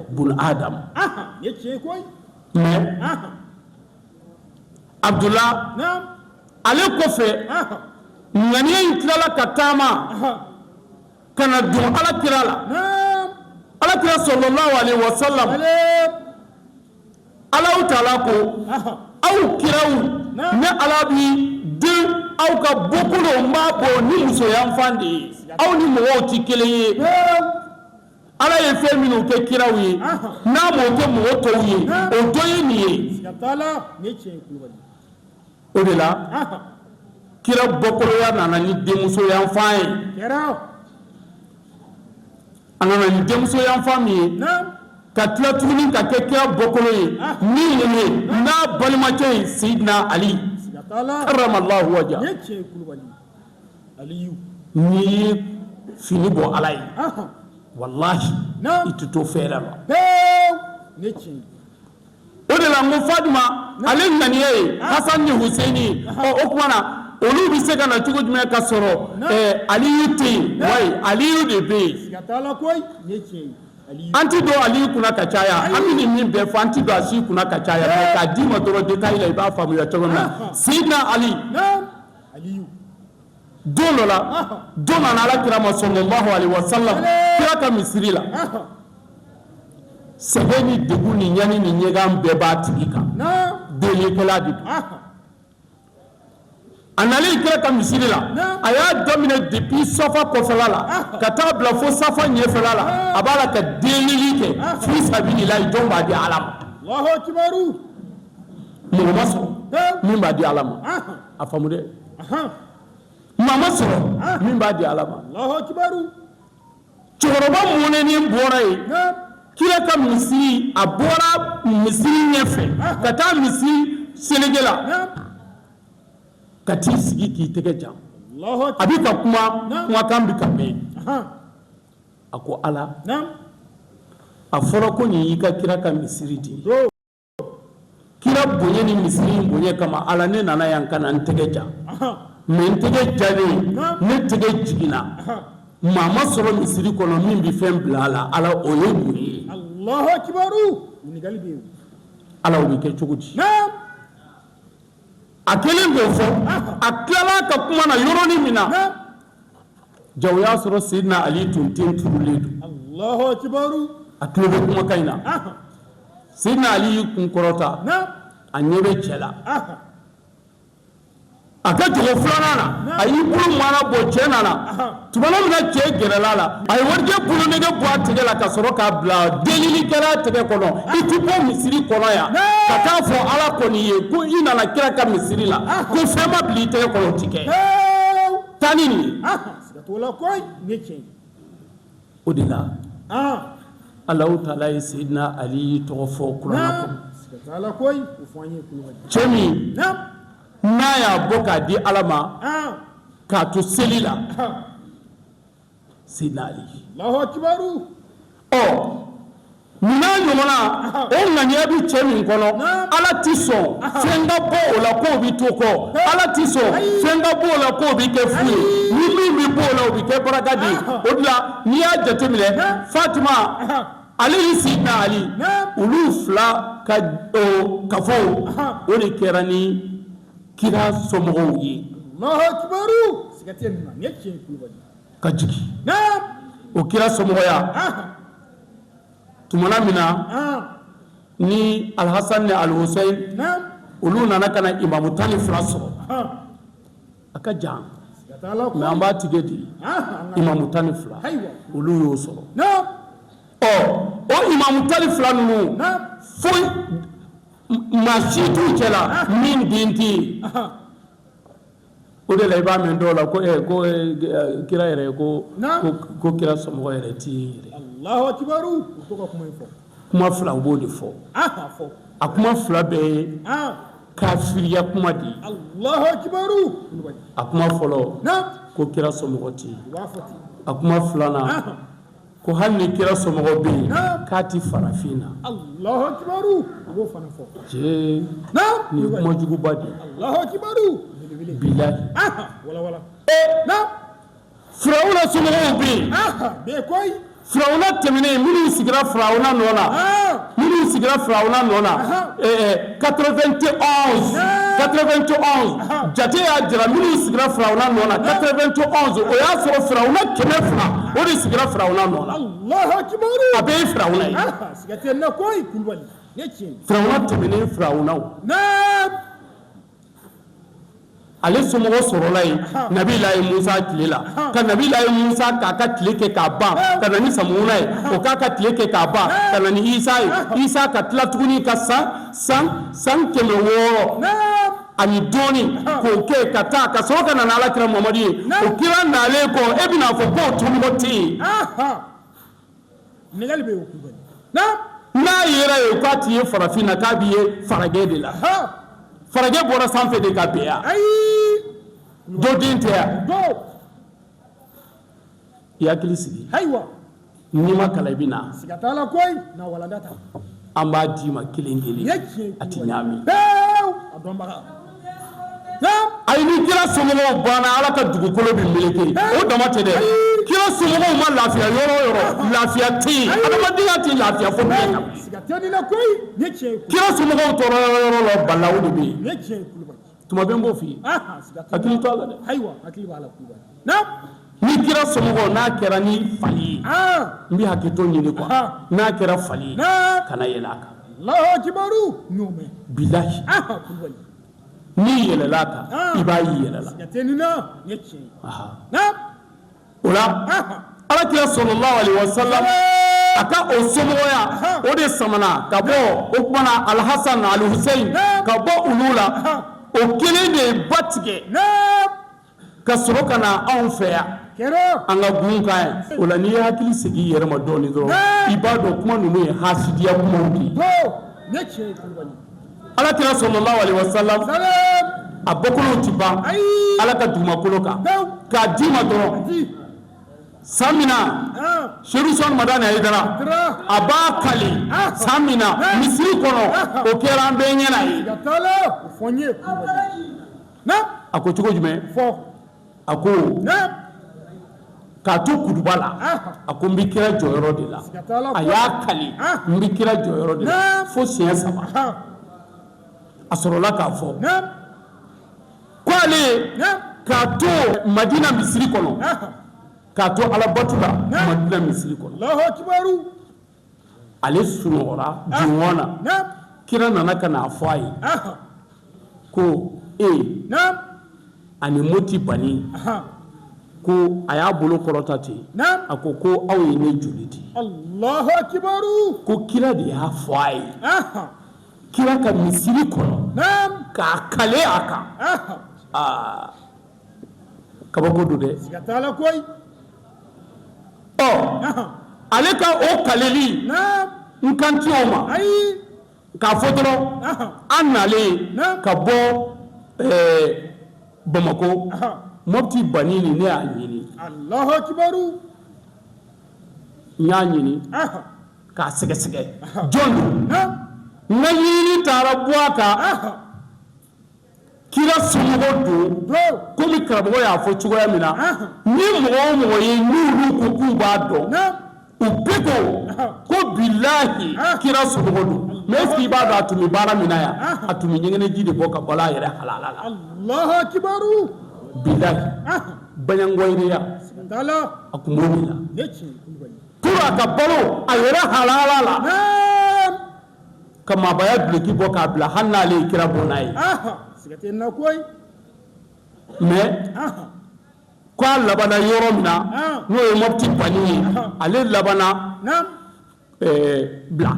bun Adam. Mais Abdula, ale kɔfɛ, ŋaniya in tilala ka taama ka na don Ala kira la, Ala kira sallallahu alaihi wasallam. Alahu taala ko aw kiraw, ne Ala bi den aw ka bɔkolo n b'a bɔ ni muso yanfan de ye, aw ni mɔgɔw tɛ kelen ye. Ala ye fɛn minnu kɛ kiraw ye, n'a m'o kɛ mɔgɔ tɔw ye, o dɔ ye nin ye. O de la kira bɔkoloya nana ni denmuso yanfan ye. A nana ni denmuso yanfan min ye, ka tila tuguni ka kɛ kira bɔkolo ye min ye n'a balimakɛ ye, Seyidina Ali karamallahu waja. N'i ye fini bɔ Ala ye, walahi i tɛ to fɛrɛ la. O de la n ko Fatima ale ŋaniya ye Hasan ni Huseyini. Ɔ, o tuma na olu bɛ se ka na cogo jumɛn ka sɔrɔ Aliyu tɛ yen? Wayi, Aliyu de bɛ yen. An tɛ don Aliyu kunna ka caya. An bɛ nin min bɛɛ fɔ, an tɛ don a si kunna ka caya, mais k'a d'i ma dɔrɔn détail la, i b'a faamuya cogo min na. Seyidina Ali, don dɔ la, dɔ nana Ala kira ma sallallahu alaihi wasallam, kira ka misiri la. Sɛgɛn ni degun ni ɲani ni ɲɛgan bɛɛ b'a tigi kan, delikɛla de don. A nalen kira ka misiri la, a y'a daminɛ depuis safa kɔfɛla la ka taa bila fo safa ɲɛfɛla la, a b'a la ka delili kɛ fi sabililahi. Jɔn b'a di Ala ma? Mɔgɔ ma sɔrɔ min b'a di Ala ma. A faamu dɛ, maa ma sɔrɔ min b'a di Ala ma. Cɛkɔrɔba mɔnɛnen bɔra yen, kira ka misiri, a bɔra misiri ɲɛfɛ ka taa misiri seleke la ka t'i sigi k'i tɛgɛ jan. A bɛ ka kuma, kumakan bɛ ka mɛn. A ko Ala, a fɔra ko nin y'i ka kira ka misiri de ye. Kira bonya ni misiri in bonya kama, Ala, ne nana yan ka na n tɛgɛ jan, mais n tɛgɛ jalen, ne tɛgɛ jiginna, maa ma sɔrɔ misiri kɔnɔ min bɛ fɛn bila a la. Ala, o ye mun ye? Ala, o bɛ kɛ cogo di? A kɛlen k'o fɔ, a tilala ka kuma na yɔrɔnin min na, ja o y'a sɔrɔ Seyidina Ali tun ten turulen don. A tulo bɛ kumakan in na. Seyidina Ali y'i kun kɔrɔta, a ɲɛ bɛ cɛ la. A ka jogo filanan na, a y'i bolo mana bɔ. Cɛ nana tuma min na, cɛ gɛrɛla a la, a ye warijɛ bolonɛgɛ bɔ a tɛgɛ la ka sɔrɔ k'a bila delilikɛla tɛgɛ kɔnɔ. I ti bɔ misiri kɔnɔ yan ka taa fɔ Ala kɔni ye ko i nana kira ka misiri la ko fɛn ma bila i tɛgɛ kɔnɔ, o ti kɛ. Taa ni nin ye. O de la Alahu taala ye Seyidina Ali tɔgɔ fɔ kuranɛ kɔnɔ. Cɛ min n'a y'a bɔ k'a di Ala ma k'a to seli la, Seyidina Ali. Ɔ, nin n'a ɲɔgɔnna, o ŋaniya bɛ cɛ min kɔnɔ, Ala tɛ sɔn fɛn ka bɔ o la k'o bɛ to kɔ. Ala tɛ sɔn fɛn ka bɔ o la k'o bɛ kɛ fu ye. Ni min bɛ bɔ o la, o bɛ kɛ baraka de ye. O de la, n'i y'a jateminɛ, Fatima ale ni Seyidina Ali, olu fila ka kafo, o de kɛra ni kira somɔgɔw ye ka jigin o kira somɔgɔya. Tumana min na ni Alhasan ni Alhusayn olu nana ka na imamu 12 sɔrɔ, a ka jan, mais an b'a tigɛ di. Imamu 12, olu y'o sɔrɔ. Ɔ, o imamu 12 ninnu, foyi maa si t'u cɛla min den tɛ yen. O de la i b'a mɛn dɔw la ko ko kira yɛrɛ ko ko kira somɔgɔ yɛrɛ tɛ yen yɛrɛ. Kuma fila, u b'o de fɔ. A kuma fila bɛɛ ye kafiriya kuma de ye. A kuma fɔlɔ, ko kira somɔgɔ tɛ yen. A kuma filanan, ko hali ni kira somɔgɔ bɛ yen, k'a tɛ farafin na. Cɛ, nin ye kuma juguba de ye, bilahi. Firawuna somɔgɔw bɛ yen. Firawuna tɛmɛnen, minnu sigira Firawuna nɔ na, minnu sigira Firawuna nɔ na, 91, 91 jate y'a jira, minnu sigira Firawuna nɔ na 91, o y'a sɔrɔ Firawuna 200 o de sigira Firawuna nɔ na. A bɛɛ ye Firawuna ye. Firawuna tɛmɛnen, Firawunaw. Ale somɔgɔ sɔrɔla yen nabilayi musa tile la, ka nabilayi musa k'a ka tile kɛ k'a ban, ka na ni samuna ye, o k'a ka tile kɛ k'a ban, ka na ni isa ye, isa ka tila tuguni ka san san san 600 ani dɔɔni k'o kɛ ka taa ka sɔrɔ ka na n'ala kira mamadu ye. O kira nalen kɔ, e bɛn'a fɔ k'o somɔgɔ tɛ yen? N'a yera yen k'a ti ye farafin na, k'a bɛ ye faragɛ de la. Faragɛ bɔra sanfɛ de ka bin yan, dɔ den tɛ yan. I hakili sigi. Ayiwa. N'i ma kalan, i bɛ na. Siga t'a la koyi, na walanda ta. An b'a d'i ma kelen kelen, a ti ɲaami. Pewu, a dɔnbaga. Ayi, ni kira somɔgɔw banna, Ala ka dugukolo bɛ meleke. O dama tɛ dɛ, kira somɔgɔw ma lafiya yɔrɔ o yɔrɔ, lafiya tɛ yen, adamadenya tɛ lafiya fo diɲɛ ka wuli. Siga tɛ nin na koyi, nin ye tiɲɛ ye. Kira somɔgɔw tɔɔrɔ yɔrɔ o yɔrɔ la, balawu de bɛ yen. Nin ye tiɲɛ ye, Kulubali. Tuma bɛɛ n b'o f'i ye. Hakili to a la dɛ. Ayiwa, hakili b'a la, Kulubali. Ni kira somɔgɔw n'a kɛra ni fali ye, n bɛ hakɛto ɲini quoi, n'a kɛra fali ye, kana yɛlɛ a kan. Alahu akibaru, n y'o mɛn. Bilahi. Kulubali. N'i yɛlɛla a kan, i b'a y'i yɛrɛ la. Siga tɛ nin na, nin ye tiɲɛ ye. O la, ala kira sallallahu alaihi wasallam a ka o somɔgɔya, o de samana ka bɔ o tuma na Alhasan, Alhusein, ka bɔ olu la, o kelen de ye ba tigɛ ka sɔrɔ ka na anw fɛ yan, an ka gun kan yan. O la, n'i ye hakili segin i yɛrɛ ma dɔɔnin dɔrɔn, i b'a dɔn kuma ninnu ye hasidiya kumaw de ye. Ala kira sallallahu alaihi wasallam a bɔkolow ti ban Ala ka dugumakolo kan. K'a d'i ma dɔrɔn, san min na Sedu Usumani Madani Hayidara a b'a kali, san min na misiri kɔnɔ, o kɛra an bɛɛ ɲɛna ye. A ko cogo jumɛn? A ko k'a to kuduba la, a ko n bɛ kira jɔyɔrɔ de la. A y'a kali, n bɛ kira jɔyɔrɔ de la fo siɲɛ saba. A sɔrɔla k'a fɔ ko ale k'a to Madina misiri kɔnɔ, k'a to alabatu la Madina misiri kɔnɔ, ale sunɔgɔra jɔngɔn na. Kira nana ka n'a fɔ a ye ko e ani Moti Bani, ko a y'a bolo kɔrɔta ten, a ko ko aw ye ne joli di. Ko kira de y'a fɔ a ye kira ka misiri kɔnɔ k'a kale a kan. Aa, kabako don dɛ. Ɔ, ale ka o kaleli, n kan tɛ o ma. K'a fɔ dɔrɔn, an nalen ka bɔ Bamakɔ, Mɔpti Bani nin, ne y'a ɲini, n y'a ɲini k'a sɛgɛsɛgɛ jɔn don. N ka ɲinini taara bɔ a kan, kira somɔgɔ don, komi karamɔgɔ y'a fɔ cogoya min na. Ni mɔgɔ o mɔgɔ ye n'olu ko k'u b'a dɔn, u bɛɛ ko ko bilahi kira somɔgɔ don. Mais est ce que i b'a dɔn a tun bɛ baara min na yan? A tun bɛ ɲɛgɛnɛji de bɔ ka balo a yɛrɛ halala la. Bilahi, baɲangɔyiriya a tun b'o de la pour a ka balo a yɛrɛ halala la, ka maabaya duloki bɔ k'a bila, hali n'ale ye kira bɔnna ye. Mais k'a labanna yɔrɔ min na, n'o ye Mɔpti Bani ye, ale labanna bila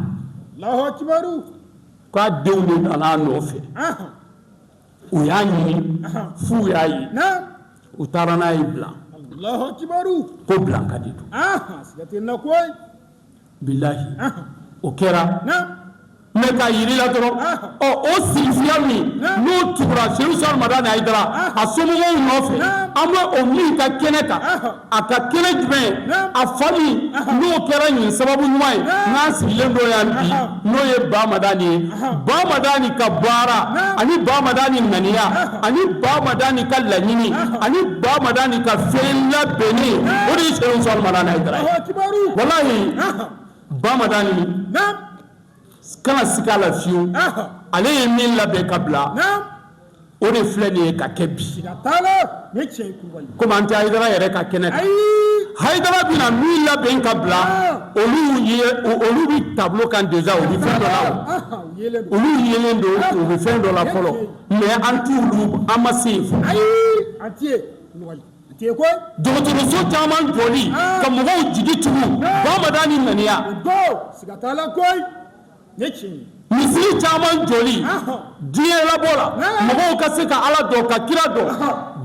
k'a denw de nana a nɔfɛ. U y'a ɲini f'u y'a ye, u taara n'a ye bila ko Bilanka de don. Bilahi, o kɛra. Mais k'a yir'i la dɔrɔn, ɔ, o sirifiya min n'o tugura Sedu Usumani Madani Hayidara a somɔgɔw nɔfɛ, an bɛ o min ka kɛnɛ kan, a ka kɛnɛ jumɛn, a fa min n'o kɛra nin sababu ɲuman ye n'an sigilen don yan bi, n'o ye Ba Madani ye. Ba Madani ka baara ani Ba Madani ŋaniya ani Ba Madani ka laɲini ani Ba Madani ka fɛn labɛnni, o de ye Sedu Usumani Madani Hayidara ye. Walahi, Ba Madani kana siga a la fiyewu, ale ye min labɛn ka bila, o de filɛ nin ye ka kɛ bi. Komi an tɛ Hayidara yɛrɛ ka kɛnɛ kan, Hayidara bɛna min labɛn ka bila. Olu ye, olu bɛ tableau kan déjà, u bɛ fɛn dɔ la o. Olu yelen don, u bɛ fɛn dɔ la fɔlɔ, mais an t'olu, an ma se yen fɔlɔ. Ayi, an tɛ yen Kulubali, an tɛ yen koyi. Dɔgɔtɔrɔso caman jɔli ka mɔgɔw jigi tugu Bamadani ŋaniya. O don, siga t'a la koyi, ne tiɲɛ ye. Misiri caman jɔli diɲɛ labɔ la, mɔgɔw ka se ka Ala dɔn, ka kira dɔn,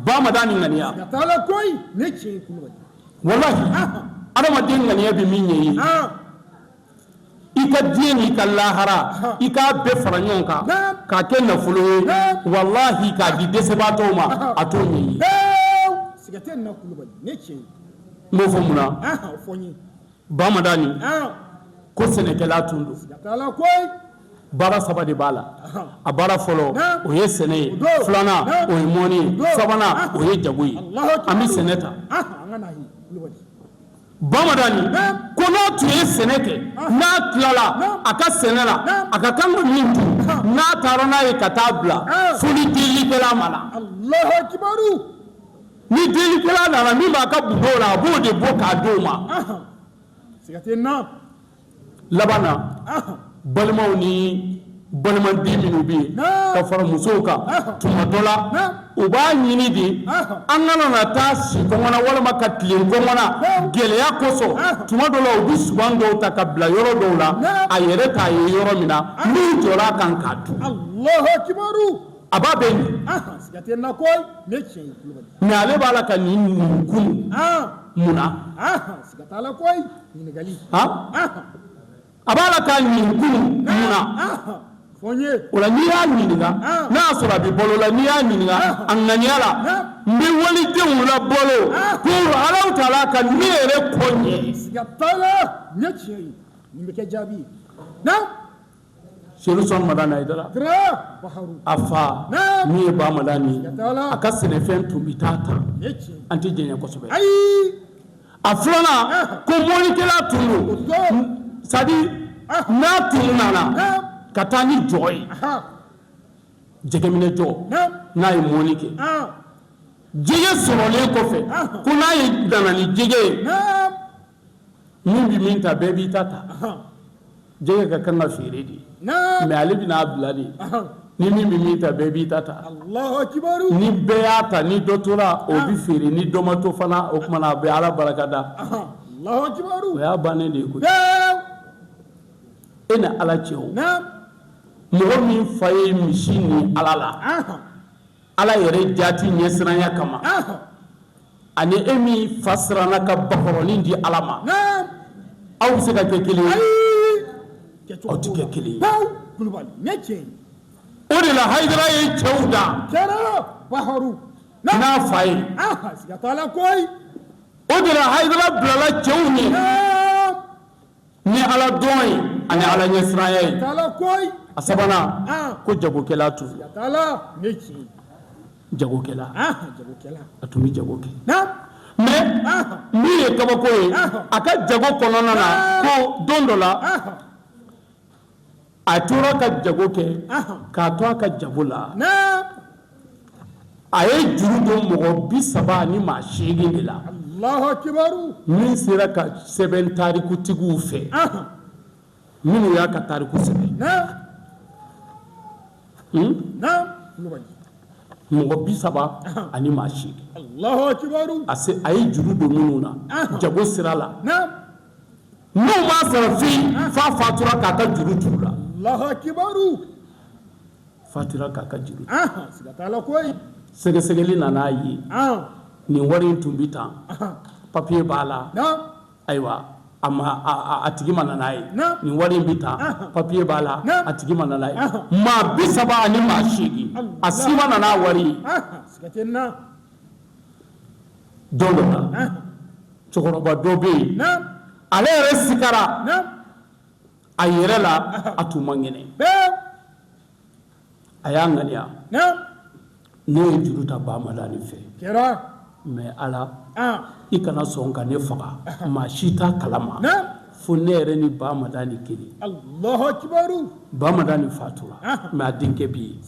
Bamadani ŋaniya. Siga t'a la koyi, ne tiɲɛ ye Kulubali. Walahi, adamaden ŋaniya bɛ min ɲɛ i ye, i ka diɲɛ n'i ka lahara, i k'a bɛɛ fara ɲɔgɔn kan k'a kɛ nafolo ye, walahi, k'a di dɛsɛbaatɔw ma, a t'o ɲɛ i ye. Siga tɛ nin na Kulubali, ne tiɲɛ ye. N b'o fɔ mun na? O fɔ n ye. Bamadani ko sɛnɛkɛla tun don. Siga t'a la koyi. Baara saba de b'a la. A baara fɔlɔ, o ye sɛnɛ ye. Filanan, o ye mɔni ye. Sabanan, o ye jago ye. An bɛ sɛnɛ ta. An ka n'a ye Kulubali. Bamadani ko n'a tun ye sɛnɛ kɛ, n'a tilala a ka sɛnɛ la, a ka kan ka min dun, n'a taara n'a ye ka taa bila fo ni delikɛla ma na. Alahu akibaru. Ni delikɛla nana, min b'a ka bundo la, a b'o de bɔ k'a d'o ma. Siga tɛ n na. Laban na, balimaw ni balimaden minnu bɛ yen ka fara musow kan, tuma dɔ la u b'a ɲini de an kana na taa si kɔngɔ na walima ka tilen kɔngɔ na gɛlɛya kosɔn. Tuma dɔ la, u bɛ suman dɔw ta ka bila yɔrɔ dɔw la, a yɛrɛ t'a ye yɔrɔ min na, n'u jɔra a kan k'a dun. Alahu akibaru. A b'a bɛɛ ɲɛ. Siga tɛ n na koyi, ne tiɲɛ ye Kulubali. Mais ale b'a la ka nin nin kun mun na? Siga t'a la koyi, ɲininkali. A b'a la ka nin kun mun na? Fɔ n ye. O la, n'i y'a ɲininka, n'a y'a sɔrɔ a bɛ balo la, n'i y'a ɲininka a ŋaniya la, n bɛ walidenw la balo pour Alahu taala ka ne yɛrɛ kɔ ɲɛ. Siga t'a la, ne tiɲɛ ye. Nin bɛ kɛ jaabi ye. Naam. Sedu Usumani Madani Hayidara, a fa min ye Bamadani ye, a ka sɛnɛfɛn tun bɛ taa ta, an tɛ jɛɲɛ kosɛbɛ. A filanan, ko mɔnikɛla tun don, c'est à dire n'a tun nana ka taa ni jɔ ye, jɛgɛminɛ jɔ, n'a ye mɔni kɛ, jɛgɛ sɔrɔlen kɔfɛ, ko n'a ye nana ni jɛgɛ ye, min bɛ min ta, bɛɛ b'i ta ta. Jɛgɛ ka kan ka feere de, mais ale bɛna a bila de, ni min bɛ min ta, bɛɛ b'i ta ta. Ni bɛɛ y'a ta, ni dɔ tora, o bɛ feere, ni dɔ ma to fana, o tuma na a bɛ Ala barika da. O y'a bannen de ye koyi. E ni Ala cɛ, o mɔgɔ min fa ye misi ni Ala la, Ala yɛrɛ jati ɲɛsiranya kama, ani e min fa siranna ka bakɔrɔnin di Ala ma, aw bɛ se ka kɛ kelen ye? Aw tɛ kɛ kelen ye. O de la Hayidara ye cɛw da n'a fa ye. O de la Hayidara bilala cɛw ɲɛ ni Ala dɔn ye ani Ala ɲɛsiranya ye. A sabanan, ko jagokɛla tun, jagokɛla, a tun bɛ jago kɛ, mais min ye kabako ye a ka jago kɔnɔna na, ko don dɔ la a tora ka jago kɛ, k'a to a ka jago la, a ye juru don mɔgɔ 38 de la, min sera ka sɛbɛn tarikutigiw fɛ, minnu y'a ka tariku sɛbɛn, mɔgɔ 38, a ye juru don minnu na jago sira la, n'u m'a sara fi f'a fatura k'a ka juru t'u la. Fatura k'a ka juru. Sɛgɛsɛgɛli nana a ye nin wari in tun bɛ tan, papiye b'a la. Ayiwa, a ma a tigi ma na n'a ye. Nin wari in bɛ tan, papiye b'a la, a tigi ma na n'a ye. Maa 38, a si ma na n'a wari ye. Don dɔ la, cɛkɔrɔba dɔ bɛ yen, ale yɛrɛ sikara a yɛrɛ la, a tun man kɛnɛ. A y'a ŋaniya, ne ye juru ta Bamadani fɛ, mais Ala, i kana sɔn ka ne faga, maa si t'a kalama fo ne yɛrɛ ni Bamadani kelen. Bamadani fatura, mais a denkɛ bɛ yen.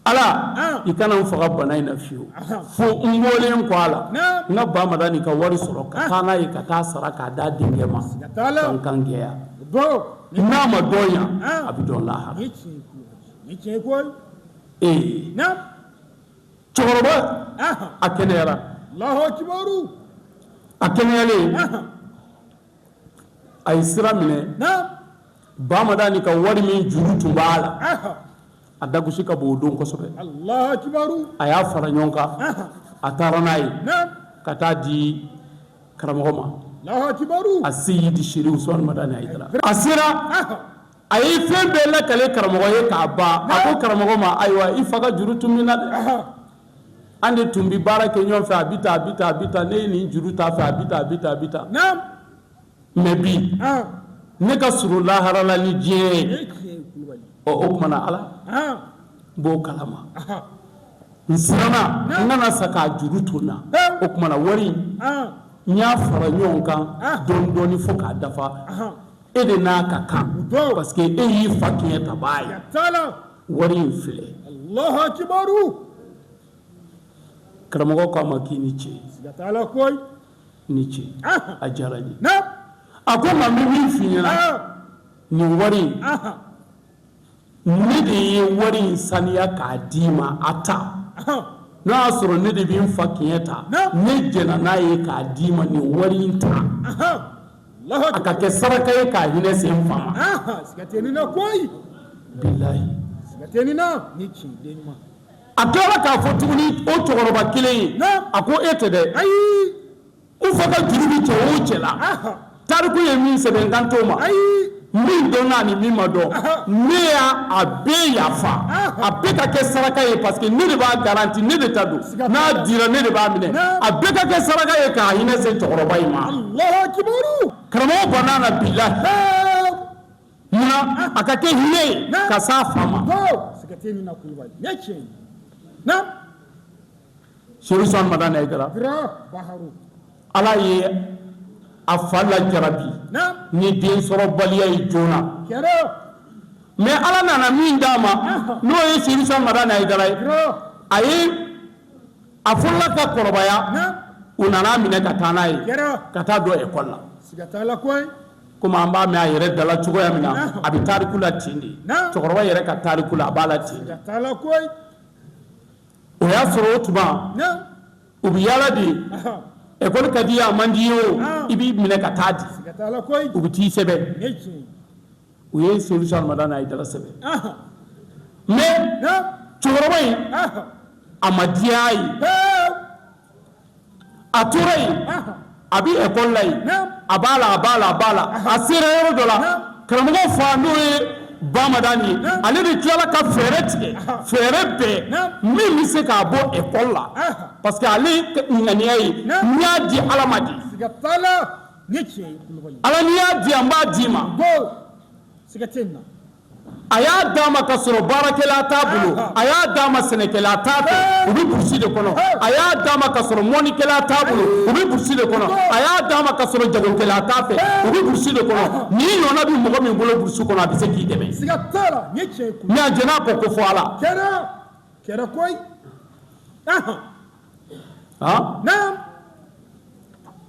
Ala, i kana n faga bana in na fiyewu, fo n bɔlen kɔ a la, n ka Ba Madani ka wari sɔrɔ ka taa n'a ye, ka taa sara k'a d'a denkɛ ma, ka n kan gɛya. N'a ma dɔn yan, a bɛ dɔn lahara. Ee, cɛkɔrɔba a kɛnɛyara. A kɛnɛyalen, a ye sira minɛ. Ba Madani ka wari min juru tun b'a la, a dagosi ka bon o don kosɛbɛ. A y'a fara ɲɔgɔn kan, a taara n'a ye ka taa di karamɔgɔ ma, a Seyidi Seri Usumani Madani Hayidara. A sera, a ye fɛn bɛɛ lakale karamɔgɔ ye k'a ban. A ko karamɔgɔ ma: ayiwa, i fa ka juru tun bɛ n na dɛ, an de tun bɛ baara kɛ ɲɔgɔn fɛ, a bɛ tan, a bɛ tan, a bɛ tan, ne ye nin juru t'a fɛ, a bɛ tan, a bɛ tan, a bɛ tan, mais bi ne ka surun lahara la ni diɲɛ ye. Ɔ, o tuma na, Ala b'o kalama, n siranna n kana sa k'a juru to n na. O tuma na, wari in, n y'a fara ɲɔgɔn kan dɔɔni dɔɔni fo k'a dafa. E de n'a ka kan, parce que e y'i fa tiɲɛ tabaa ye. Wari in filɛ. Karamɔgɔ k'a ma k'i ni ce, ni ce, a diyara n ye. A ko nka n bɛ min f'i ɲɛna, nin wari in, ne de ye wari in saniya k'a d'i ma, a ta. N'a y'a sɔrɔ ne de bɛ n fa tiɲɛ ta, ne jɛnna n'a ye k'a d'i ma. Nin wari in ta, a ka kɛ saraka ye k'a hinɛ se n fa ma. Bilahi, a tilala k'a fɔ tuguni, o cɛkɔrɔba kelen ye, a ko e tɛ dɛ, ayi, u fa ka juru bɛ cɛ o cɛ la, tariku ye min sɛbɛn, n kan t'o ma, min dɔnna ani min ma dɔn, ne y'a a bɛɛ yafa, a bɛɛ ka kɛ saraka ye, parce que ne de b'a garanti, ne de ta don, n'a dira ne de b'a minɛ, a bɛɛ ka kɛ saraka ye k'a hinɛ se cɛkɔrɔba in ma. Karamɔgɔ banna na, bilahi. Munna? A ka kɛ hinɛ ye ka s'a fa ma. Seri Usumani Madani Hayidara, Ala ye a fa lajarabi ni den sɔrɔbaliya ye joona, mais Ala nana min d'a ma, n'o ye Seri Usumani Madani Hayidara ye, a ye a fɔlɔla ka kɔrɔbaya, u nana minɛ ka taa n'a ye ka taa don ekɔli la. Komi an b'a mɛn a yɛrɛ da la cogoya min na, a bɛ tariku la ten de, cɛkɔrɔba yɛrɛ ka tariku la, a b'a la ten de. O y'a sɔrɔ o tuma u bɛ yaala de, ekɔli ka di ye, a man di ye o, i b'i minɛ ka taa di, u bɛ t'i sɛbɛn. U ye Seri Usumani Madani Hayidara sɛbɛn, mais cɛkɔrɔba in, a ma diya a ye. A tora yen, a bɛ ekɔli la yen, a b'a la, a b'a la, a b'a la. A sera yɔrɔ dɔ la, karamɔgɔ fa, n'o ye Bamadani ye, ale de tilala ka fɛɛrɛ tigɛ, fɛɛrɛ bɛɛ min bɛ se k'a bɔ ekɔli la, parce que ale ŋaniya ye: n y'a di Ala ma de, Ala, n'i y'a di, an b'a d'i ma. A y'a d'a ma ka sɔrɔ baarakɛla t'a bolo, a y'a d'a ma sɛnɛkɛla t'a fɛ, u bɛ burusi de kɔnɔ, a y'a d'a ma ka sɔrɔ mɔnikɛla t'a bolo, u bɛ burusi de kɔnɔ, a y'a d'a ma ka sɔrɔ jagokɛla t'a fɛ, u bɛ burusi de kɔnɔ. Nin ɲɔgɔnna bɛ mɔgɔ min bolo burusi kɔnɔ, a bɛ se k'i dɛmɛ, mais a jɛn'a kɔ ko fɔ Ala.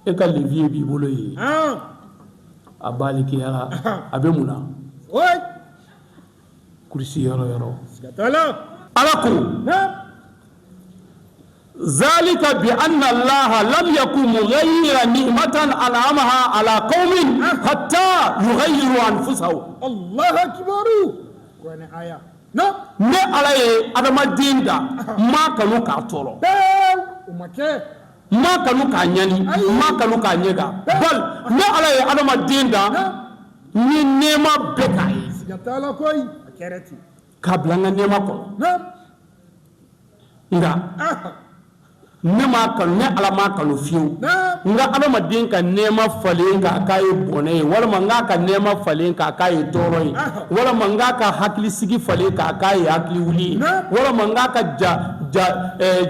E ka levier b'i bolo yen, a balikeyara, a bɛ mun na? Kurusi yɔrɔ yɔrɔ, Ala ko: zalika bi anna Allaha lam yakun mughayyiran ni'matan an'amaha ala qaumin hatta yughayyiru anfusahum. Ne Ala ye adamaden da, n m'a kanu k'a tɔɔrɔ, n m'a kanu k'a ɲani, n m'a kanu k'a ɲɛgan. Bal, ne Ala ye adamaden da, n ye nɛɛma bɛɛ k'a ye, k'a bila n ka nɛɛma kɔnɔ. Nka ne m'a kanu, ne Ala m'a kanu fiyewu n ka adamaden ka nɛɛma falen k'a k'a ye bɔnɛ ye, walima n k'a ka nɛɛma falen k'a k'a ye tɔɔrɔ ye, walima n k'a ka hakilisigi falen k'a k'a ye hakili wuli ye, walima n k'a ka ja ja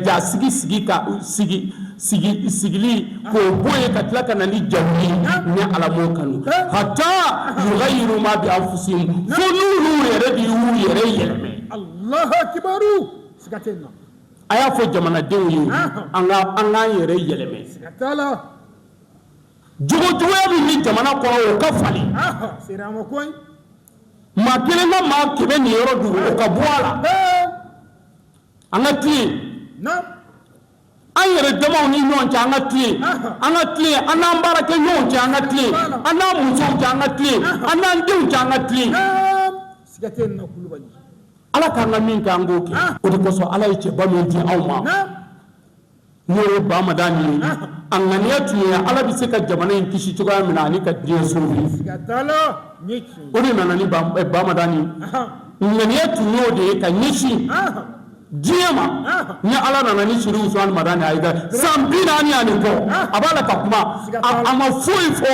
jasigi sigi ka sigi sigi sigili k'o bɔ yen ka tila ka na ni jawuli ye. Ne Ala m'o kanu, hatta yughayyiru ma bi anfusihim, fo n'olu yɛrɛ de y'u yɛrɛ yɛlɛmɛ. A y'a fɔ jamanadenw ye an ka an k'an yɛrɛ yɛlɛmɛ. Jogojuguya min bɛ jamana kɔnɔ, o ka falen. Maa kelen ka maa 100 niyɔrɔ dun, o ka bɔ a la. An ka tilen an yɛrɛ damaw ni ɲɔgɔn cɛ, an ka tilen, an ka tilen an n'an baarakɛ ɲɔgɔnw cɛ, an ka tilen an n'an musow cɛ, an ka tilen an n'an denw cɛ, an ka tilen. Ala k'an ka min kɛ, an k'o kɛ. O de kosɔn Ala ye cɛba min di anw ma, n'o ye Bamadani ye, a ŋaniya tun ye Ala bɛ se ka jamana in kisi cogoya min na ani ka diɲɛ sauver. O de nana ni Bamadani ye. Ŋaniya tun y'o de ye ka ɲɛsin diɲɛ ma. Ni Ala nana ni Seri Usumani Madani Hayidara san 40 ani kɔ, a b'a la ka kuma, a ma foyi fɔ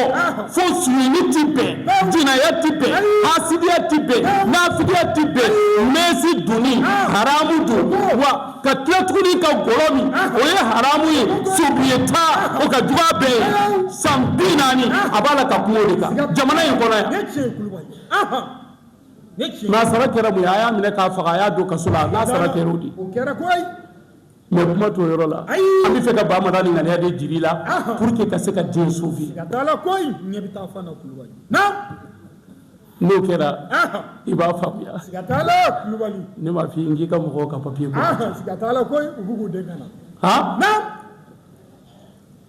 fo sonyɛni ti bɛn, jinaya ti bɛn, hasidiya ti bɛn, nafigiya ti bɛn, mɛsi donni haramu don, wa ka tila tuguni ka gɔlɔ min, o ye haramu ye, sobiye ta, o ka jugu a bɛɛ ye. San 40 a b'a la ka kuma o de kan jamana in kɔnɔ yan. N'a sara kɛra mun ye? A y'a minɛ k'a faga, a y'a don kaso la. N'a sara kɛra o de ye. Mais kuma t'o yɔrɔ la. An bɛ fɛ ka Bamadani ŋaniya de jira i la pour que ka se ka diɲɛ sauver. N'o kɛra, i b'a faamuya. Ne m'a f'i ye n k'i ka mɔgɔw ka papier ko han.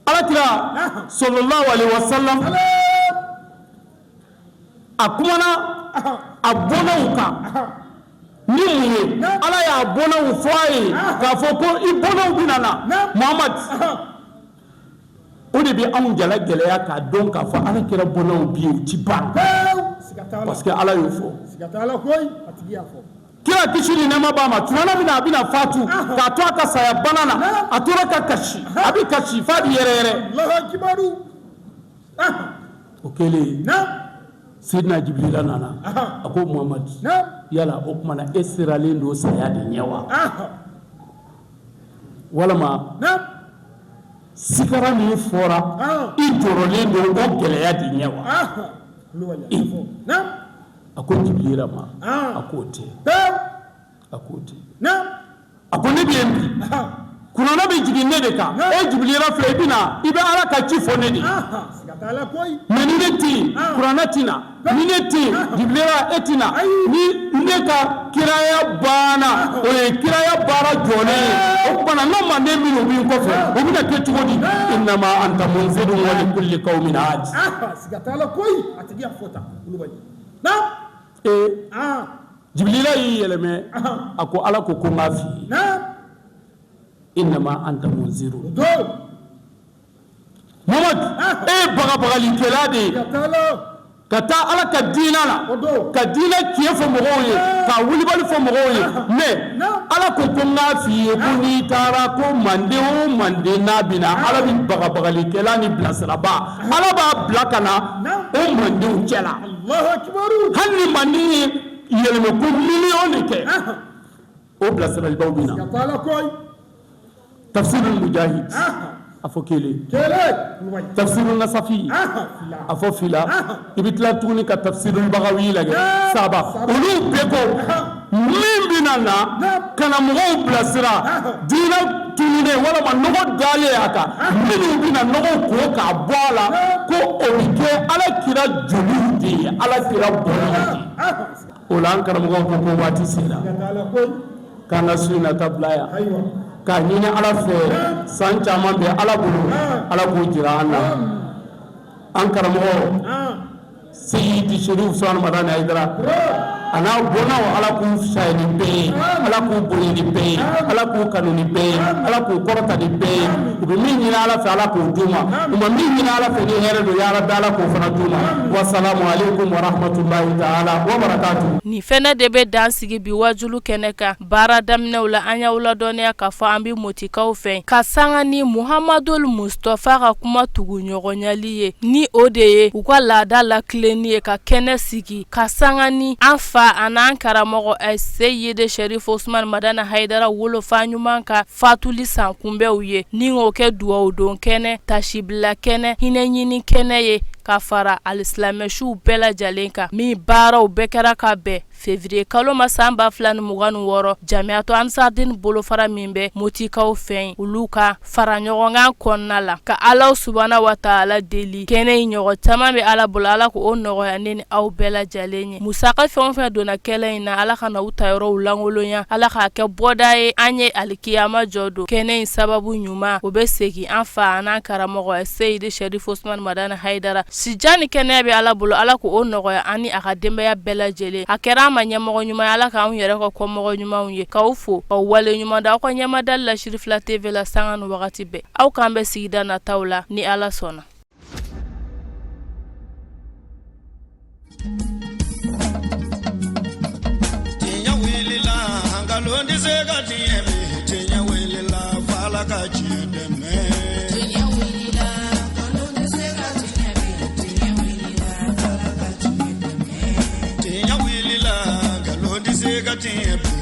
Ala kira sallallahu alaihi wasallam, a kumana a bɔnnaw kan ni mun ye? Ala y'a bɔnnaw fɔ a ye k'a fɔ ko i bɔnnaw bɛna na, Muhamad. O de bɛ anw jala gɛlɛya k'a dɔn k'a fɔ Ala kira bɔnnaw bɛ yen, u ti ban, parce que Ala y'o fɔ. Kira kisi ni nɛɛma b'a ma, tuma min na a bɛna fatu, k'a to a ka saya bana na, a tora ka kasi, a bɛ kasi f'a bɛ yɛrɛyɛrɛ. O kɛlen, Seydina Jibirila nana, a ko Muhamadu, yala o tuma na e siralen don saya de ɲɛ wa, walima sikara min fɔra, i jɔrɔlen don o gɛlɛya de ɲɛ wa? A ko Jibirila ma, a k'o tɛ, a k'o tɛ. A ko ne bɛ yen bi, kuranɛ bɛ jigin ne de kan. E Jibirila filɛ, i bɛ na, i bɛ Ala ka ci fɔ ne de ye. Mais ni ne tɛ yen, kuranɛ tɛ na. Ni ne tɛ yen, Jibirila, e tɛ na. Ni ne ka kiraya banna, o ye kiraya baara jɔlen ye. O tuma na, n ka manden minnu bɛ n kɔfɛ, o bɛna kɛ cogo di? Innama anta munzirun wa likulli qawmin haad. Ee, Jibirila y'i yɛlɛmɛ, a ko Ala ko ko n k'a f'i ye, innama anta munzirun, Muhamadu, e ye bagabagalikɛla de ye ka taa Ala ka diinɛ la, ka diinɛ tiɲɛ fɔ mɔgɔw ye, ka wulibali fɔ mɔgɔw ye. Mais Ala ko ko n k'a f'i ye ko n'i taara, ko manden o manden n'a bɛ na, Ala bɛ bagabagalikɛla ni bilasiraba, Ala b'a bila ka na o mandenw cɛ la. Hali ni manden ye yɛlɛmɛ ko miliyɔn de kɛ, o bilasiralibaw bɛ na. Tafsirul mujahid, a fɔ kelen. Tafsirul nasafi, a fɔ fila. I bɛ tila tuguni ka tafsirul bagawi lajɛ, saba. Olu bɛɛ ko min bɛna na ka na mɔgɔw bilasira diinɛ tununnen walima nɔgɔ dalen a kan, minnu bɛna nɔgɔ ko k'a bɔ a la, ko o bɛ kɛ Ala kira joliw de ye, Ala kira bɔnnaw de ye. O la, an karamɔgɔw ko ko waati sera k'an ka su in na ta bila yan, k'a ɲini Ala fɛ, san caman bɛ Ala bolo, Ala k'o jira an na. An karamɔgɔ Seyidi Serifu Usumani Madani Hayidara a n'a bɔnnaw, Ala k'u fisaya ni bɛɛ ye, Ala k'u bonya ni bɛɛ ye, Ala k'u kanu ni bɛɛ ye, Ala k'u kɔrɔta ni bɛɛ ye. U bɛ min ɲini Ala fɛ, Ala k'o d'u ma. U ma min ɲini Ala fɛ ni hɛrɛ don, ya Rabi, Ala k'o fana d'u ma. Wasalamu aleykum warahmatulahi taala wabarakatu. Nin fɛnɛ de bɛ dan sigi bi wajulu kɛnɛ kan. Baara daminɛw la, an y'aw ladɔnniya k'a fɔ an bɛ Motikaw fɛ ka sanga ni Muhamadul Mustafa ka kuma tugu ɲɔgɔnyali ye, ni o de ye u ka laada latilenni ye, ka kɛnɛ sigi ka sanga ni an fa an'an karamɔgɔ Seyidi Serifu Usumani Madani Hayidara wolofa ɲuman ka fatuli san kunbɛnw ye, ni k'o kɛ dugawu don kɛnɛ, tasibila kɛnɛ, hinɛ ɲini kɛnɛ ye. ka fara alisilamɛsiw bɛɛ lajɛlen kan, min baaraw bɛɛ kɛra ka bɛn Février kalo ma san 2026, Jamiyatu Ansardine bolofara min bɛ Motikaw fɛ yen, olu ka fara ɲɔgɔnkan kɔnɔna la ka Ala subahana wa taala deli kɛnɛ in ɲɔgɔn caman bɛ Ala bolo, Ala k'o nɔgɔya ne ni aw bɛɛ lajɛlen ye. Musaka fɛn o fɛn donna kɛnɛ in na, Ala kana u ta yɔrɔw lankolonya, Ala k'a kɛ bɔda ye an ye alikiyama jɔ don. Kɛnɛ in sababu ɲuman, o bɛ segin an fa an'an karamɔgɔ Seyidi Sɛrifu Usumani Madani Hayidara Sijan ni kɛnɛya bɛ Ala bolo, Ala k'o nɔgɔya an ni a ka denbaya bɛɛ lajɛlen. A kɛra an ma ɲɛmɔgɔ ɲuman ye, Ala k'anw yɛrɛ kɛ kɔmɔgɔ ɲumanw ye. K'aw fo, k'aw wale ɲuman dɔn aw ka ɲɛmadali la Sirifila TV la sanga ni wagati bɛɛ. Aw k'an bɛn sigida nataw la ni Ala sɔnna. Tiɲɛ wulila, nkalon tɛ se ka tiɲɛ bi. Tiɲɛ wulila, f'Ala ka tiɲɛ dɛmɛ. Tiɲɛ wulila, nkalon tɛ se ka tiɲɛ bi. Tiɲɛ wulila, f'Ala ka tiɲɛ dɛmɛ. Tiɲɛ wulila, nkalon tɛ se ka tiɲɛ bi.